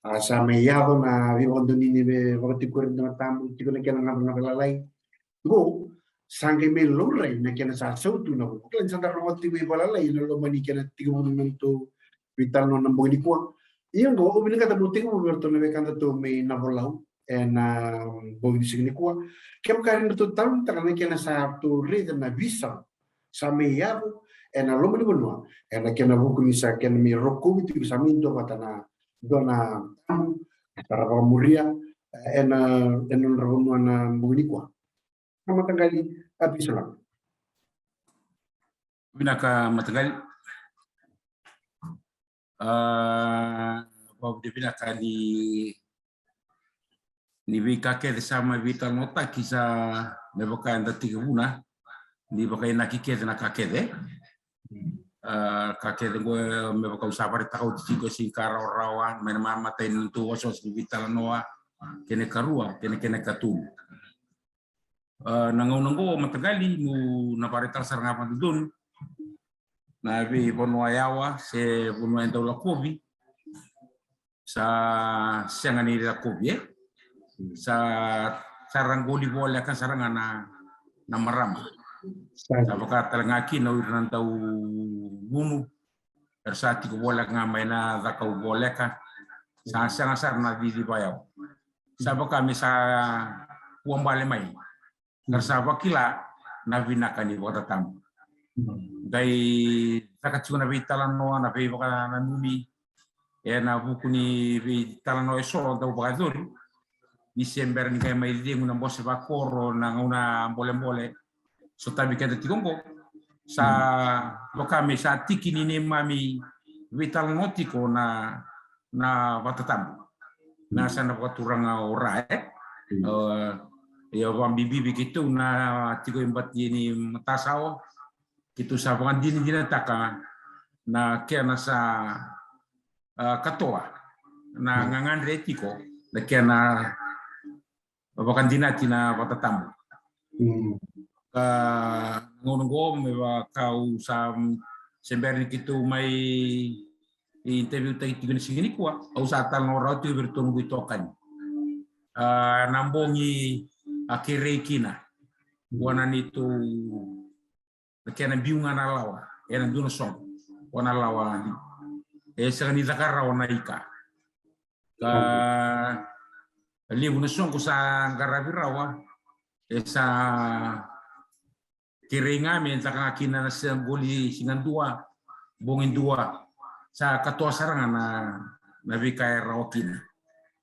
A, sa mai yaco na veivakadonui ni veivakatikori ni Cakacaka Tabu, tiko na kena gacagaca lalai. Oqo sa qai mai laurai na kena sa sautu na vanua. Kila ni sa da rogoca tiko vakalalai ena loma ni kena tekivu na nodatou veitalanoa ena bogi nikua. Ia oqo au vinakata meu tekivu vei iratou na wekadatou mai Navolau ena bogi ni siga nikua. Kevaka e rawa ni ratou talanoataka na kena sa ratou raica na veisau sa mai yaco ena loma ni vanua ena kena vuku ni sa kena mai rokovi tiko, sa mai dua vata na dua na tabu sa ra vakamuria ena, ena nodra vanua ena bogi nikua. Na mataqali a Pisola. Vinaka mataqali. A, vakavinavinaka ni, ni veika kece sa mai veitalanoataki sa me vaka eda tekivuna ni vakainaki kece na ka kece. A, ka kece oqo me vaka au sa vakaraitaka oti tiko e sega ni ka rawarawa mai na matai ni nodatou wasewase ni veitalanoa, kena ikarua kei na kena ikatolu. A, na gauna oqo mataqali meu na vakaraitaka sara ga vakadodonu na veivanua yawa se vanua e dau lakovi sa sega ni lakovi, e sa, sa ra qoli voleka sara ga na, na marama. Sa vaka tale ga kina o ira na dau gunu, era sa tiko voleka ga mai na cakau voleka, sa sega sara na cici vakayawa. Sa vaka me sa vuabale mai, era sa vakila na vinaka ni vakatatabu. Qai caka tiko na veitalanoa, na veivakananumi ena vuku ni veitalanoa eso dau vakayacori ni se bera ni qai mai cegu na bose vakoro na gauna bolebole. Sotavi keda tiko oqo sa vaka me sa tiki ni neimami veitalanoa tiko na, na vakatatabu. Na sa na vakaturaga o Ra, e. Ia vakabibi vei keitou na tiko e bati ni matasawa, keitou sa vakadinadinataka na kena sa, a, katoa na gagadre tiko na kena vakadinati na vatatabu. Ka na gauna oqo me vaka au sa, se bera ni keitou mai interview taki tiko na siga nikua, au sa talanoa rawa tiko vei iratou noqu itokani. A, na bogi a kerei kina vua na neitou, na kena biu ga na lawa ena dua na soqo, o na lawa e sega ni caka rawa na ika. Ka levu na soqo sa qaravi rawa, e sa kerei ga me caka ga kina na se qoli siga dua, bogi dua, sa katoa sara ga na, na veika e rawa kina.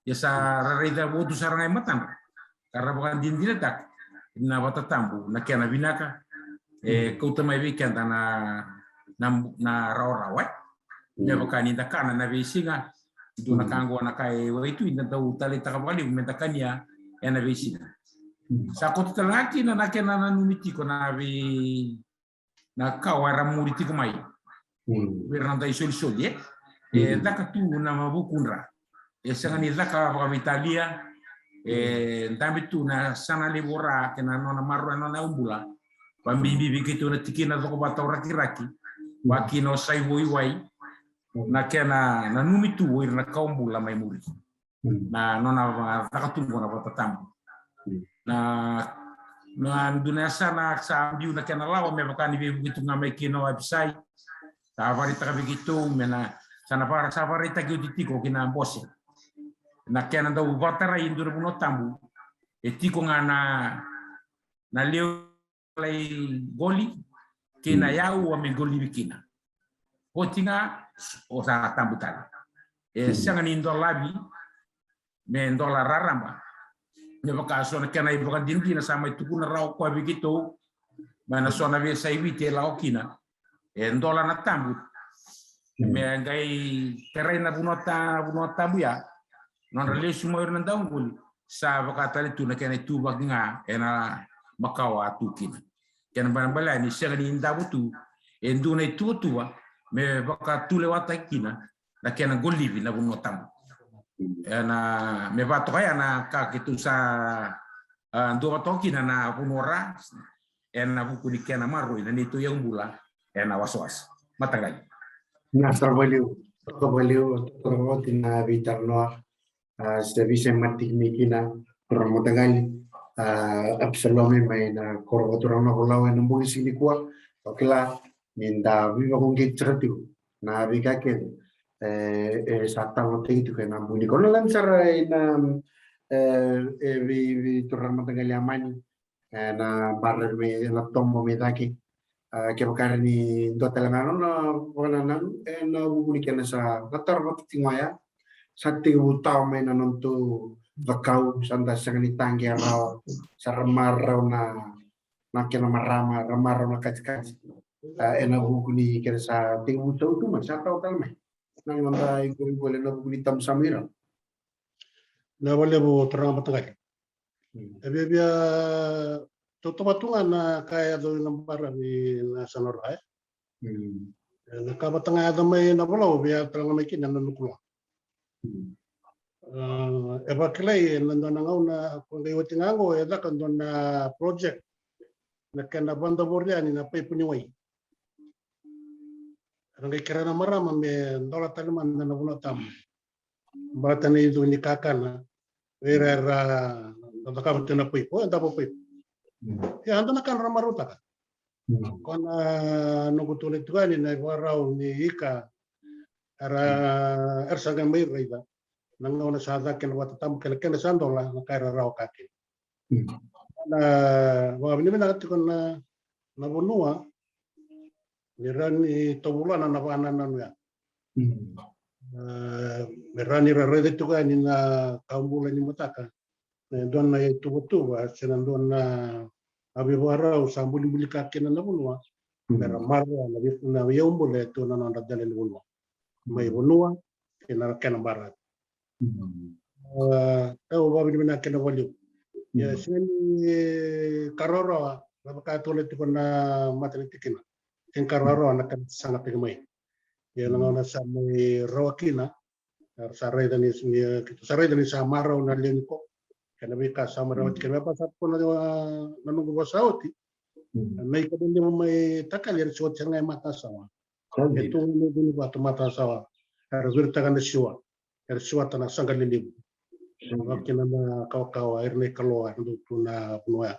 Ia sa ra raica votu sara ga e matadra ka ra vakadinadinataka na vatatabu na kena vinaka e kauta mai vei keda na, na, na rawarawa, e. Me vaka ni da kana na veisiga, dua na ka oqo na ka e waitui da dau taleitaka vakalevu me da kania ena veisiga. Sa koto tale ga kina na kena nanumi tiko na vei, na kawa era muri tiko mai vei ira na noda isolisoli, e. E caka tu na vukudra. E sega ni caka vakaveitalia. E dabe tu na yasana levu o Ra kei na nona maroroi na nona yaubula. Vabibi vei keitou na tikina cokovata o Rakiraki, vakakina o Saivo i Wai, na kena nanumi tu o ira na kawa bula mai muri. Na nona caka tu oqo na vatatabu. Na, na dua na yasana sa biu na kena lawa me vaka ni veivuke tu ga mai kina o Apisai. Sa vakaraitaka vei keitou me na, sa na vaka, sa vakaraitaki oti tiko ki na bose. Na kena dau vakatarai e dua na vanua tabu, e tiko ga na, na lewe lai qoli kei na yau a me qolivi kina. Oti ga o sa tabu tale. E sega ni dolavi me dola raraba. Me vaka so na kena ivakadinadina sa mai tukuna rawa o koya vei keitou mai na so na veiyasai Viti e lako kina, e dola na tabu. Me qai tarai na vanua ta, vanua tabu ya, nodra lesu mai o ira na dauqoli, sa vaka tale tu na kena ituvaki ga ena makawa a tu kina. Kena balebale ni sega ni davo tu e dua na ituvatuva me vakatulewataki kina na kena qolivi na vanua tabu. Ena me vatoka ya na ka keitou sa, a, dua vatoka kina na vanua Ra ena vuku ni kena maroroi na neitou yaubula ena wasawasa. Mataqali. Na, sa vakalevu, sa vakalevu, sa vakalevu na veitalanoa, a, sa veisemati mai kina, turaga mataqali, a, Apisalome mai na koro vakaturaga na Volau ena bogi siga nikua. Au kila ni da veivakauqeti sara tiko na veika kece e, e sa talanoataki tiko ena bogi nikua. Na lani sara ina, e, e vei, vei turaga mataqali Amani, e, na bara me, na tomo me cake. A, kevaka ni dua tale ga nona vakanananu, e, na vuku ni kena sa na taro vata tiko ya, sa tekivu tawa mai na nodatou cakau, sa da sega ni taqe rawa, sa ra marau na, na kena marama, ra marau na katikati. A, ena vuku ni kena sa tekivu tau tu mai, sa tawa tale mai na noda iqoliqoli ena vuku ni tamusama i ra. Na vakalevu turaga mataqali. E viavia tautauvata tu ga na ka e yaco ina baravi na yasana o Ra, e. E, na ka vata ga e yaco mai na Volau via tale ga mai kina na Nukuloa. A, e vakilai ena dua na gauna ko qai oti ga oqo e caka dua na project na kena vadavori yani na paipu ni wai. Era qai kerea na marama me dola tale mada na vanua tabu. Baleta na icu ni kakana vei ira era cakava tu na paipu, e davo paipu. Ia, a dua na ka era marautaka. Ko na noqu tukuna tiko yani na ivakarau ni ika era, era sa qai mai raica na gauna sa caka kina vatatabu kei na kena sa dola na ka era rawa ka kina. Na vakavinavinaka tiko na, na vanua ni rawa ni tovolana na vakanananu ya. E, me rawa ni ra raica tiko yani na kawa bula ni mataka, e dua na ituvatuva se na dua na veivakarau sa bulibuli ka kina na vanua, me ra maroroya na vei, na veiyaubula e tu na nodra dela ni vanua. Mai vanua kei na kena baravi. A, au vakavinavinaka kina vakalevu. Ia, sega ni ka rawarawa na vaka e tukuna tiko na mata ni tikina. Sega ni ka rawarawa na ka e sasagataki mai. Ia, na gauna sa mai rawa kina, Era sa raica ni, ni, keitou sa raica ni sa marau na lewe ni ko. Kei na veika sa marau oti, kei na veika sa tukuna na, na noqu vosa oti. Na ika lelevu mai Takali era siwa sara ga e matasawa. E tu na noqu ni vatu matasawa. Era viritaka na siwa. Era siwata na saqa lelevu. Vakakina na kawakawa, era na ikaloa, era dau tu na vanua ya.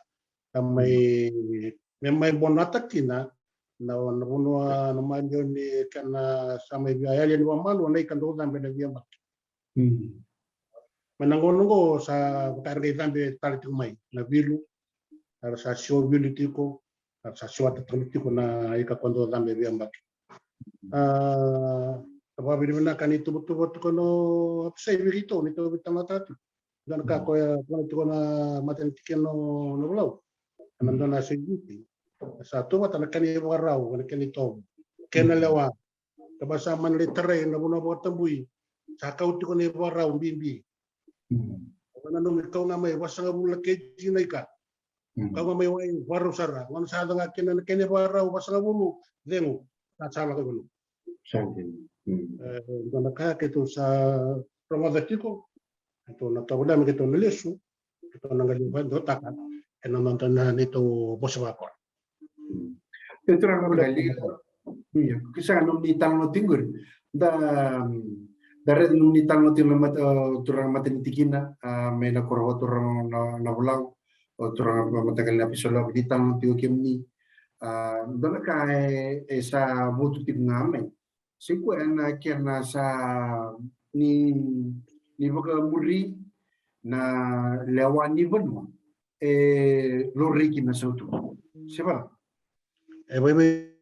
Ka mai, me mai bonata kina na, na vanua, na maliwa ni kena sa mai via yali ni vakamalua na ika dau cabe na veiyabaki. Mai na gauna oqo sa vaka era qai cabe tale tiko mai na vilu, era sa siwa vilu tiko, era sa siwata tale tiko na ika ko dau cabe veiyabaki. A, sa vakavinavinaka ni tuvatuva tiko na Apisai vei keitou ni tou veitalanoataka tiko. Dua na ka koya tukuna tiko na matanitikina o Navulau. Ena dua na sui Viti. Sa tuvata na kena ivakarau, na kena itovo. Kena lewa. Ka ba sa mani lai tarai na vanua vakatabui. Sa kau tiko na ivakarau bibi. Ka nanumi kau ga mai vasagavulu na keji na ika. Kau ga mai wai vakarau sara. Gona sa yaco ga kina na kena ivakarau vasagavulu, cegu. Sa sa lako i vanua. E, dua na ka keitou sa rogoca tiko. Keitou na tovolea me keitou na lesu. Keitou na qai vakadotaka ena noda na neitou vosa vakora. Keitou na qai, ia, kisa ga nomuni talanoa tiko qori. Da, da raica nomuni talanoa tiko na mata, turaga matanitikina, a, mai na koro, turaga na, Navulau, o turaga mataqali Apisai, ni talanoa tiko kemuni. A, dua na ka e, e sa votu tiko ga mai. Sai koya na kena sa ni, ni vakamuri na lewa ni vanua e laurai kina na sautu. Se va? E vaivai.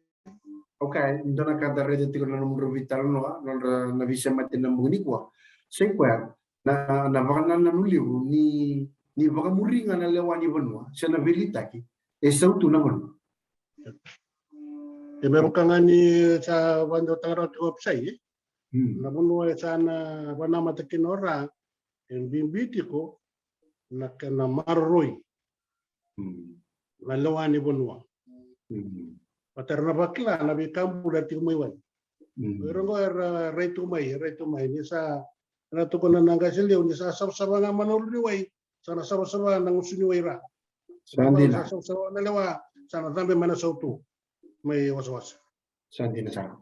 Okay, dua na ka da raica tiko na nomudrau veitalanoa, nodra na veisemati na bogi nikua. Sai koya na, na vakanananu levu ni, ni vakamuri ga na lewa ni vanua se na veiliutaki e sautu na vanua. E me vaka ga ni sa vakadewataka rawa tiko Apisai, e? Na vanua e sa na vakanamata kina o Ra, e bibi tiko na kena maroroi na lewa ni vanua. Vata era na vakila na veika bula tiko mai wai. O ira oqo era rai tu mai, rai tu mai. Ni sa, na tukuna na qase levu, ni sa savasava ga mai na uluniwai, sa na savasava na gusuniwai Ra. Sa dina. Sa savasava na lewa, sa na cabe mai na sautu. Mai wasawasa. Sa dina sara.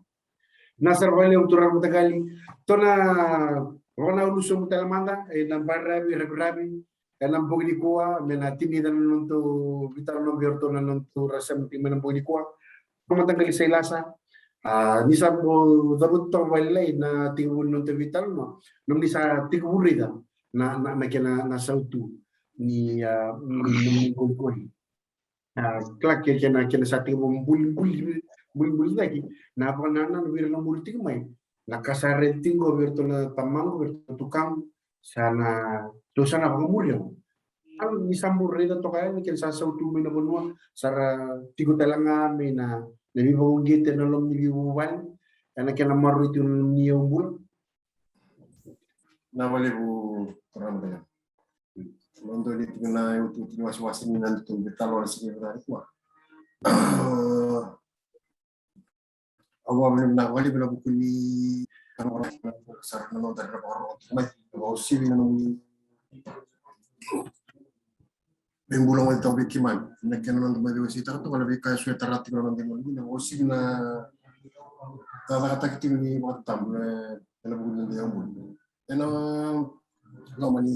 Na sara vakalevu turaga mataqali. Tou na vakanananu sobu tale mada ena baravi, raviravi ena bogi nikua, me na tinica na nodatou veitalanoa vei iratou na nodatou ra sema tiko mai na bogi nikua. Turaga mataqali Sailasa, a, ni sa bau cavuta toka vakalailai na tekivu ni nodatou veitalanoa, nomuni sa tekivu raica na, na, na kena na sautu ni, a, ni, ni, ni, ni, ni, ni. A, kila ke, kena, kena sa tekivu bulibuli, bulibuli cake na vakanananu vei ira na muri tiko mai. Na ka sa raici tiko vei iratou na tamaqu, vei iratou na tukaqu, sa na, tou sa na vakamuri au. Au ni sa bau raica toka yani kena sa sautu mai na vanua, sa ra tiko tale ga mai na, na veivakauqeti ena loma ni veivuvale, ena kena maroroi tiko na nomuni yaubula. Na vakalevu turaga mataqali. Dodonu tiko na iotioti ni wasewase ni nodatou veitalanoa ena siga nikua. Au vakavinavinaka vakalevu ena vuku ni, sara na noda na vakarorogo tiko mai, vakauasivi na nomuni me bula mai toka vei keimami. Na kena noda mai veiwaseitaka toka na veika eso e tara tiko na noda imalumalumu, na vakauasivi na cakacakataki tiko ni vakatatabu ena vuku ni noda yaubula. Ena loma ni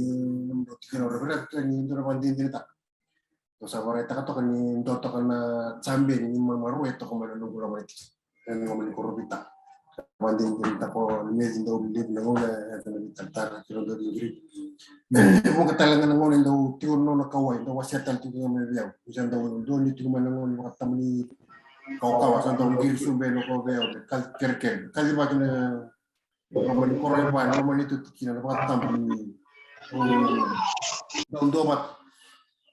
nomudrau tikina o Reverend, ni dua na vakadinadinataka. Au sa vakaraitaka toka ni dua toka na champion ni maroroi toka mai na noqu loma ni tikina. Ena loma ni koro Viti. Vakadinadinataka o Meci Daulilivu na gauna e yaco na veitaratara kei Daulilivu. Vuqa tale ga na gauna e dau tiko na nona kauwai, dau wasea tale tiko ga mai vei au. Sa dau donu tiko mai na gauna ni vakatabu ni kawakawa, sa dau qiri sobu e na ko vei au, me kaci kerekere, kacivaki na loma ni koro e va, na loma ni tu tikina, na vakatabu ni, mm, dau duavata.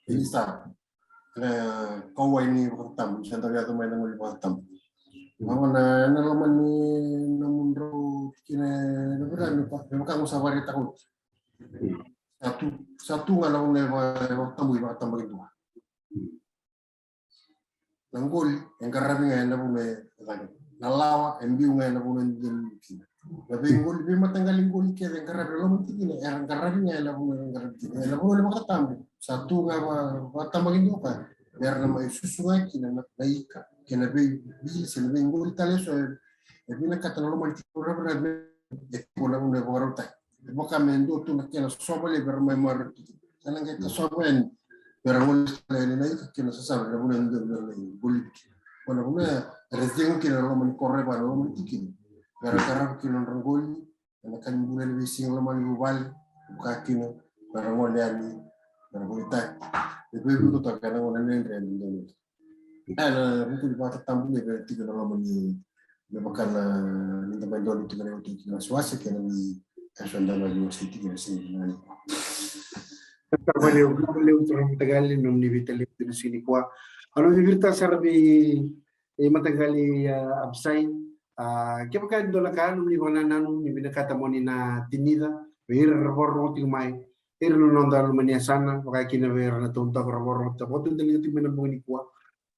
Ini sa, e, kauwai ni vakatabu, sa dau yaco mai na gauna ni vakatabu. Vaka na, na loma ni, na nomudrau tikina, na vira, me vaka, me vaka au sa vakaraitaka oti. Sa tu, sa tu ga na gauna e va, e vakatabu, e vakatabu e dua. Na qoli e qaravi ga ena vanua e cagi. Na lawa e biu ga ena vanua e dodonu kina. Na veiqoli, veimataqali qoli kece e qaravi e loma ni tikina, era qaravi ga ena vanua era qaravi kina. Ena vanua ni vakatabu, sa tu ga va, vakatabakidua ka, me ra na mai susu ga kina na, na ika, kei na veivili se na veiqoli tale eso, e, e vinakata na loma ni tikina, ravirave, e tiko na vanua e vakarautaki. E vaka me dua tu na kena sova levu era mai maroroi kina. Sa na qai tasova yani, me ra gole tale yani na ika kei na sasava, na vanua e dua me ra lai qolivi kina. Ko na vanua era cegu kina na loma ni koro e va, na loma ni tikina. Me ra qarava kina na nodra qoli, ena ka ni bula ena veisiga lomani vuvale, vaka kina, me ra gole yani, me ra volitaki. E veivuke toka ena gauna dredre ena dua na Ena vuku ni vakatatabu levu e tiko ena loma ni, me vaka na, ni da mai donu tiko na iotioti ni wasewase kei na ni eso eda mai wasei tiko ena siga ni. Vinaka vakalevu, vinaka vakalevu turaga mataqali, nomuni veitalanoa ena siga nikua. Au na via viritaka sara vei, e, mataqali, a, Absai. A, kevaka e dua na ka, nomuni vakanananu, ni vinakata mo ni na tinica, vei ira era vakarorogo tiko mai, ira na noda loma ni yasana, vaka kina vei ira na taudaku era vakarorogo tiko, vakatudaliga tiko mai na bogi nikua.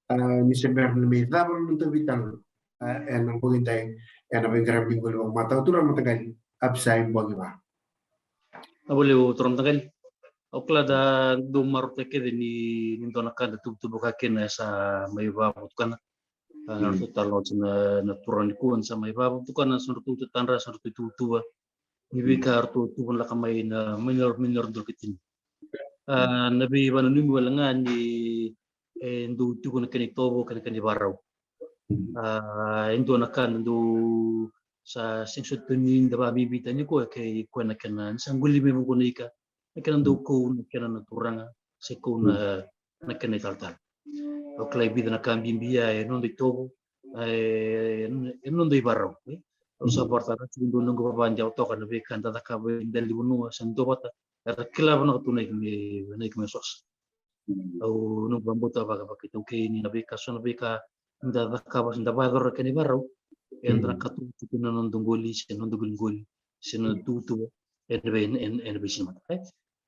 A, ni se bera ni mai cava na noda veitalanoa, a, ena bogi edai, ena veiqaravi ni qoli vakamatau, turaga mataqali, Absai Bogiva. Vinaka vakalevu turaga mataqali. Au kila da dau marautaka kece ni, ni dua na ka da tuvatuva ka kina e sa mai vakavotukana. A, na ratou talanoa na, na turaga nikua ni sa mai vakavotukana, sa ratou tatadra, sa ratou tuvatuva. Ni veika ratou tuvanaka mai na, mai na, mai na ratou dau katini. A, na veivakananumi wale ga ni, e, dau tiko na kena itovo, kei na kena ivakarau. A, e dua na ka na dau sa sega soti ni da vakabibi tani koya, kei koya na kena, ni sa qoli mai vaqo na ika, na kena dau kau na kena na turaga, se kau na, na kena italatala. Au kila e vica na ka bibi ya e noda itovo, e, e noda ivakarau, e. Au sa vakaraitaka tiko dua noqu vavadi au toka na veika da cakava e dela ni vanua, sa dua vata, era kila vinaka tu na ika me, na ika me sosa. Au noqu vakabauta vaka, vakaitaukei ni na veika so na veika da cakava, da vakayacora kei na ivakarau, eda na katuba tiko na noda qoli, se noda qoliqoli, se na tuvatuva, ena vei, ena, ena veisiga mata. E?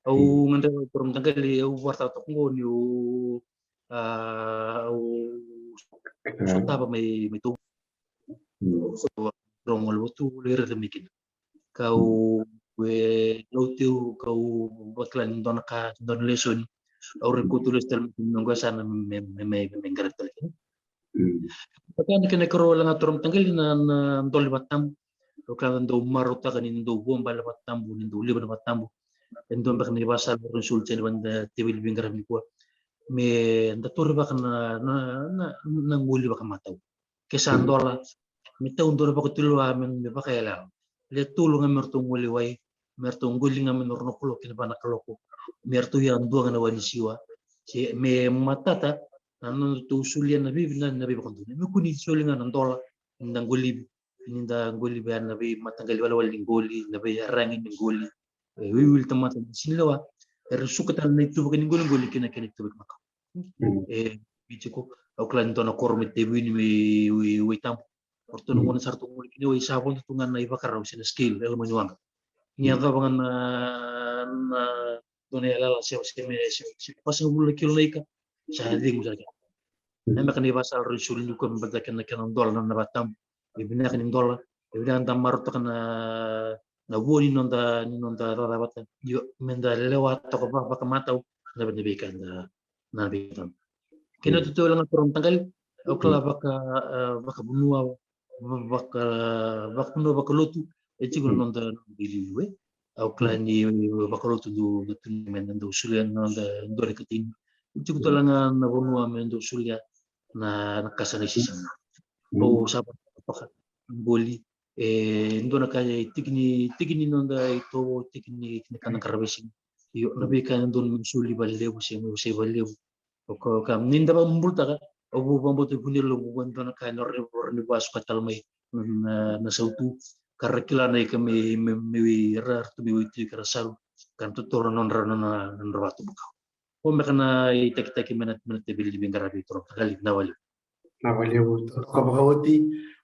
Au gadreva turaga mataqali, au vakaraitaka toka qo niu, a, au sotava mai, mai tou. Au sotava, rogo levu tu, le raica mai kina. Kau, e, lauti au, kau vakila ni dua na ka, dua na lesoni. Au rekoti lesu tale mai kina noqu yasana me, me, me, me, me qaravi tale kina. Vaka na kena ikarua wale ga turaga mataqali na, na dola ni vakatabu. Au kila da dau marautaka ni dau vuabale vakatabu, ni dau liva na vakatabu. E dua beka na ivakasala au na soli tiko ena vaka da teveli veiqaravi nikua. Me da tauri vaka na, na, na, na qoli vakamatau. Ke sa dola, me taudua na vakatulewa me, me vakayalayala. Le tolu ga me ratou qoli wai, me ratou qoli ga mai na rua na kaloko ki na va na kaloko. Me ratou ia dua ga na wai ni siwa. Se me matata, na nodatou solia na vei, na, na veivakadonui. Me kua ni soli ga na dola, ni da qolivi, ni da qolivi ya na veimataqali walewale ni qoli, na veiyaragi ni qoli. E, wiliwili tamata ni sega ni lewa, era suka tale na ituvaki ni qoliqoli kei na kena ituvaki makawa. E, Viti ko, au kila ni dua na koro me tevu ni me, e, Wai Tabu. O ratou na gauna sa ratou qoli kina wai sa vodo tu ga na ivakarau se na scale e loma ni waqa. Ni yacova ga na, na dua na yalayala se, se me, se, se vasagavulu na kilo na ika, sa cegu sara kina. Na meka na ivakasala rau soli nikua me baleta kena, kena dola na, na vakatabu. E vinaka ni dola, e vinaka da marautaka na, na vua ni noda, ni noda cakacaka vata. Io, me da lewa toka va, vakamatau, na, na veika da, na veika da. Kena itutu wale ga turaga mataqali, au kila vaka, e, vakavanua, va-, vaka, vakavanua, vakalotu, e tiko na noda, noda iliuliu, e. Au kila ni vakalotu dau, dau tu ni me da dau solia na noda dua na ikatini. E tiko tale ga na vanua me dau solia na, na kasa na isisima. Au sa vakatoka, qoli, e dua na ka e tiki ni, tiki ni noda itovo, tiki ni, tiki ni ka na qaravi siga. Io, na veika e dodonu me soli vakalevu se me wasei vakalevu. O ka, o ka ni da vakabulutaka, au vou vakabauta vuni loqu vua e dua na ka e na rawa ni, rawa ni vakasuka tale mai na, na, na sautu. Ka ra kila na ika me, me, me wei ra, ra tu me wei tu ika ra salu. Ka na totolo na nodra, na, na, na nodra vatubu kau. O me ka na itakitaki me na, me na teveli ni veiqaravi turaga mataqali, vinaka vakalevu. Vinaka vakalevu, totoka vakaoti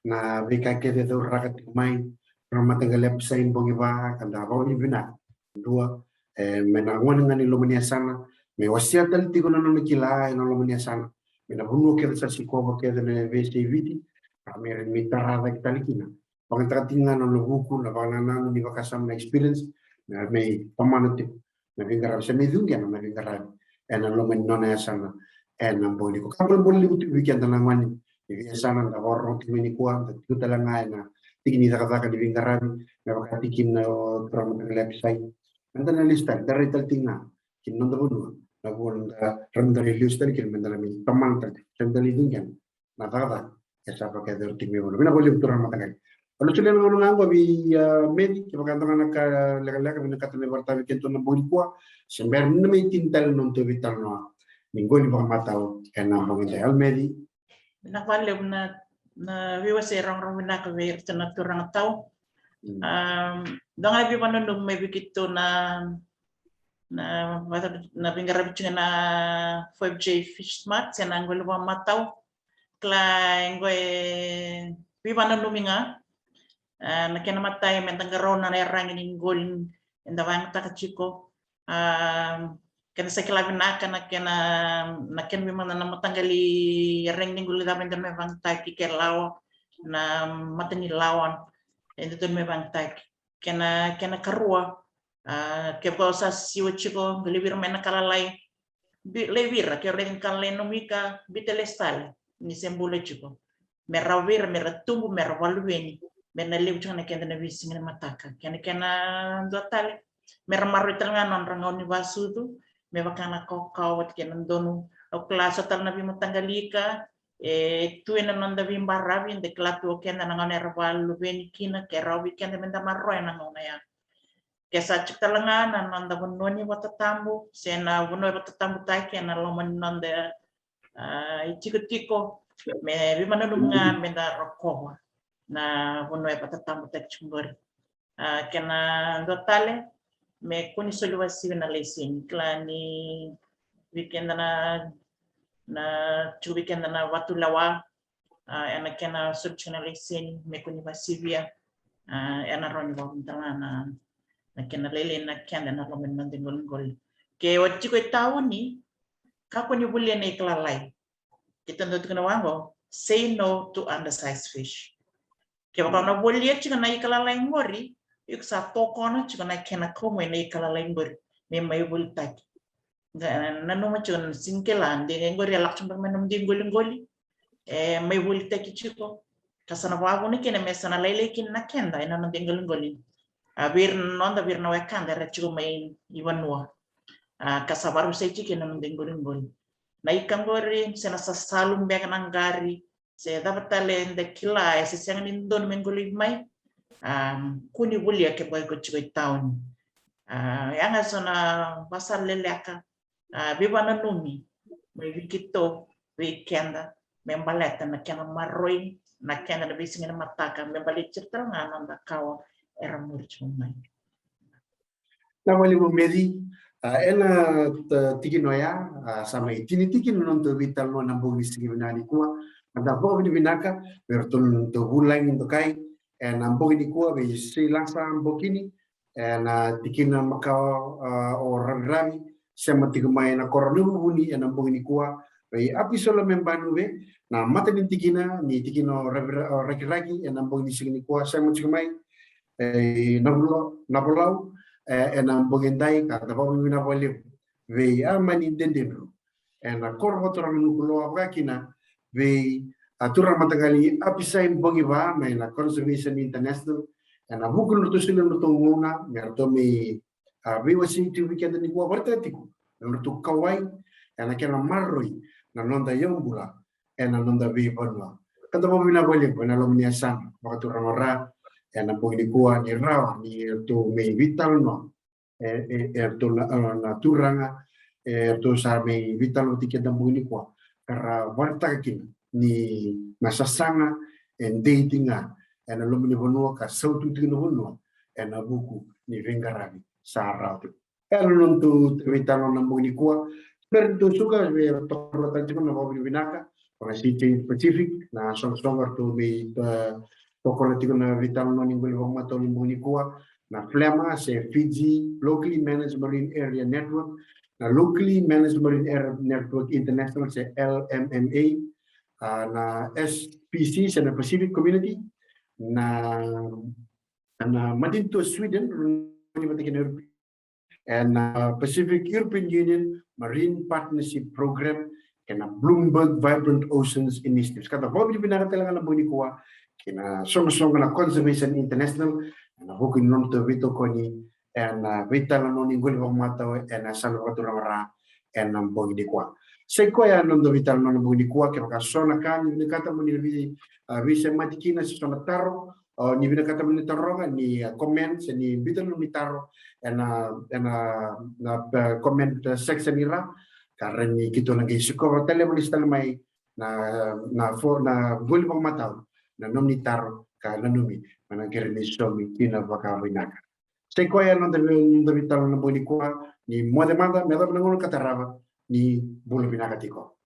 na veika kece e cauraka tiko mai. Turaga mataqali Absai Bogiva, ka da vakavinavinaka. Dua, e, me na gone ga ni loma ni yasana, me wasea tale tiko na nona kila ena loma ni yasana. Me na vanua kece sa sikova kece na veiyasai Viti, ka me ra mai tara cake tale kina. vakayagataka tiko ga na nona vuku, na vakanananu ni vakasama, na experience, na me tomana tiko na veiqaravi, se me cuqena na veiqaravi ena loma ni nona yasana ena bogi nikua. Ka bolebole levu tiko vei keda na gone ni veiyasana da vakarorogo tiko mai nikua, da tiko tale ga ena tiki ni cakacaka ni veiqaravi, me vaka tiko kina o turaga mataqali Apisai. Meda na lesu tale, da rai tale tiko ga ki na noda vanua, na vanua da rawa ni da rai lesu tale kina, meda na mai tomana tale tiko, se meda lai cuqena na cakacaka e sa vakayacori tiko mai vanua. Vinaka vakalevu turaga mataqali. Au na solia na gauna ga oqo vei, a, Meci, kevaka e dua ga na ka lekaleka vinakata me vakaraitaka vei kedatou na bogi nikua, se bera ni na mai tini tale na nodatou veitalanoa ni qoli vakamatau ena bogi edai. Yalo Meci. Vinaka vakalevu na, na veiwasei rogorogo vinaka vei iratou na turaga tau. Mm. Am, dua ga na veivakananumi mai vei keitou na, na, na veiqaravi tiko na five J Fish Smart, se na qoli vakamatau. Kila, e qo e veivakananumi ga. A, na kena imatai meda qarauna na iyaragi ni qoli eda vakayagataka tiko. A, keda sa kila vinaka na kena, na kena veimata na mataqali iyaragi ni qoli cava e dodonu me vakayagataki, ke lawa, na mata ni lawa e dodonu me vakayagataki. Kena, kena ikarua, a, kevaka o sa siwa tiko, qai lai vira mai na ka lalai, bi-, lai vira, ke o raica ni ka lalai nomu ika, biuta lesu tale, ni se bula tiko. Me rawa vei ira me ra tubu, me ra vakaluveni, me na levu tiko na keda na veisiga ni mataka. Kena, kena dua tale, me ra maroroi tale ga na nodra gauna ni vakasucu, me vaka na kawakawa vata kei na donu. Au kila so tale na veimataqali ika e tu ena noda veibaravi, da kila tu o keda na gauna era vakaluveni kina, ke rawa vei keda me da maroroya na gauna ya. Ke sa tiko tale ga na noda vanua ni vakatatabu, se na vanua e vakatatabutaki ena loma ni noda, a, itikotiko, me veivakananumi ga me da rokova na vanua e vakatatabutaki tiko qori. A, kena dua tale, me kua ni soli vakasivi na laiseni. Kila ni vei keda na, na, tiko vei keda na vatulewa, a, ena kena soli tiko na laiseni, me kua ni vakasivia, a, ena rawa ni vakavuna tale ga na, na kena lailai na keda ena loma ni noda iqoliqoli. Ke o tiko e tauni, kakua ni volia na ika lalai. Keitou dau tukuna vaqo, say no to undersized fish. Kevaka o na volia tiko na ika lalai qori, iko sa tokona tiko na kena kau mai na ika lalai qori me mai volitaki. Da nanuma tiko ni sega ni kila, de qori e lako tiko mai na nomudou iqoliqoli, e mai volitaki tiko. Ka sa na vakavuna kina me sa na lailai kina na keda ena noda iqoliqoli. A, vei ira na noda, vei ira na wekada era tiko mai vanua. A, ka sa vakarusai tiko kina na noda iqoliqoli. Na ika qori, se na sasalu beka, na qari, se cava tale eda kila e se sega ni dodonu me qolivi mai, a, kua ni volia kevaka iko tiko e tauni. A, ya ga so na vakasala leleka, a, veivakananumi mai vei keitou, vei keda, me baleta na kena maroroi na keda na veisiga ni mataka, me baleti ira tale ga na noda kawa era muri tiko mai. Vinaka vakalevu Meci. A, ena, a, tikina oya, a, sa mai tini tiko na nodatou veitalanoa ena bogi ni siga vinaka nikua. Meda vakavinavinaka vei iratou na nodatou vulagi dokai ena bogi nikua, vei Seilasa Bokini ena tikina makawa, a, o Raviravi, sema tiko mai na koro o Navuvuni ena bogi nikua, vei Apisola Mebanuve na mata ni tikina, ni tikina o Ravira-, o Rakiraki ena bogi ni siga nikua, sema tiko mai, e, Navulo-, Navolau, e, ena bogi edai, ka da vakavinavinaka vakalevu vei Amani Dededru ena koro vakaturaga Nukuloa, vaka kina vei a turaga mataqali Apisai Bogiva mai na Conservation International, ena vuku ni nodratou solia na nodratou gauna me ratou mai, a, veiwasei tiko vei keda nikua, vakaraitaka tiko na nodratou kauwai ena kena maroroi na noda yaubula ena noda veivanua. Ka da vakavinavinaka vakalevu ena loma ni yasana vakaturaga o Ra ena bogi nikua ni rawa ni ratou mai veitalanoa, e, e, eratou na, a, na turaga, e, eratou sa mai veitalanoa vata kei keda bogi nikua, ka ra vakaraitaka kina ni na sasaga e dei tiko ga ena loma ni vanua ka sautu tiko na vanua ena vuku ni veiqaravi sa rawa tiko. E, na nodatou veitalanoa na bogi nikua. Bera ni datou suka, vei ira toka tale tiko na vakavinavinaka, o na C J Pacific, na soqosoqo eratou mai, e, tokona tiko na veitalanoa ni qoli vakamatau ni bogi nikua, na FLMMA, se Fiji Locally Managed Marine Area Network, na Locally Managed Marine Area Network International, se L M M A, a, na S P C, se na Pacific Community, na na madina tu o Sweden, ni vata kei na Europe, e na Pacific European Union Marine Partnership Program, kei na Bloomberg Vibrant Oceans Initiative. Ka da vakavinavinaka tale ga na bogi nikua kei na soqosoqo na Conservation International e na vuku ni nodratou veitokoni e na veitalanoa ni qoli vakamatau e na sala vakaturaga ra e na bogi nikua. Sa i koya na noda veitalanoa na bogi nikua. Kevaka so na ka ni vinakata mo ni vei, a, veisemati kina se so na taro, o ni vinakata mo ni taroga, ni, a, comment se ni biuta na nomuni taro e na, e na, na, e, comment, e, section i ra, ka ra ni keitou na qai sikova tale, mo ni sa tale mai na, na fo, na qoli vakamatau, na nomuni taro ka nanumi me na qai ra ni saumi kina vakavinaka. Sa i koya na noda vei, noda veitalanoa na bogi nikua. Ni moce mada me yacova na gauna ka tarava. Ni bula vinaka tiko.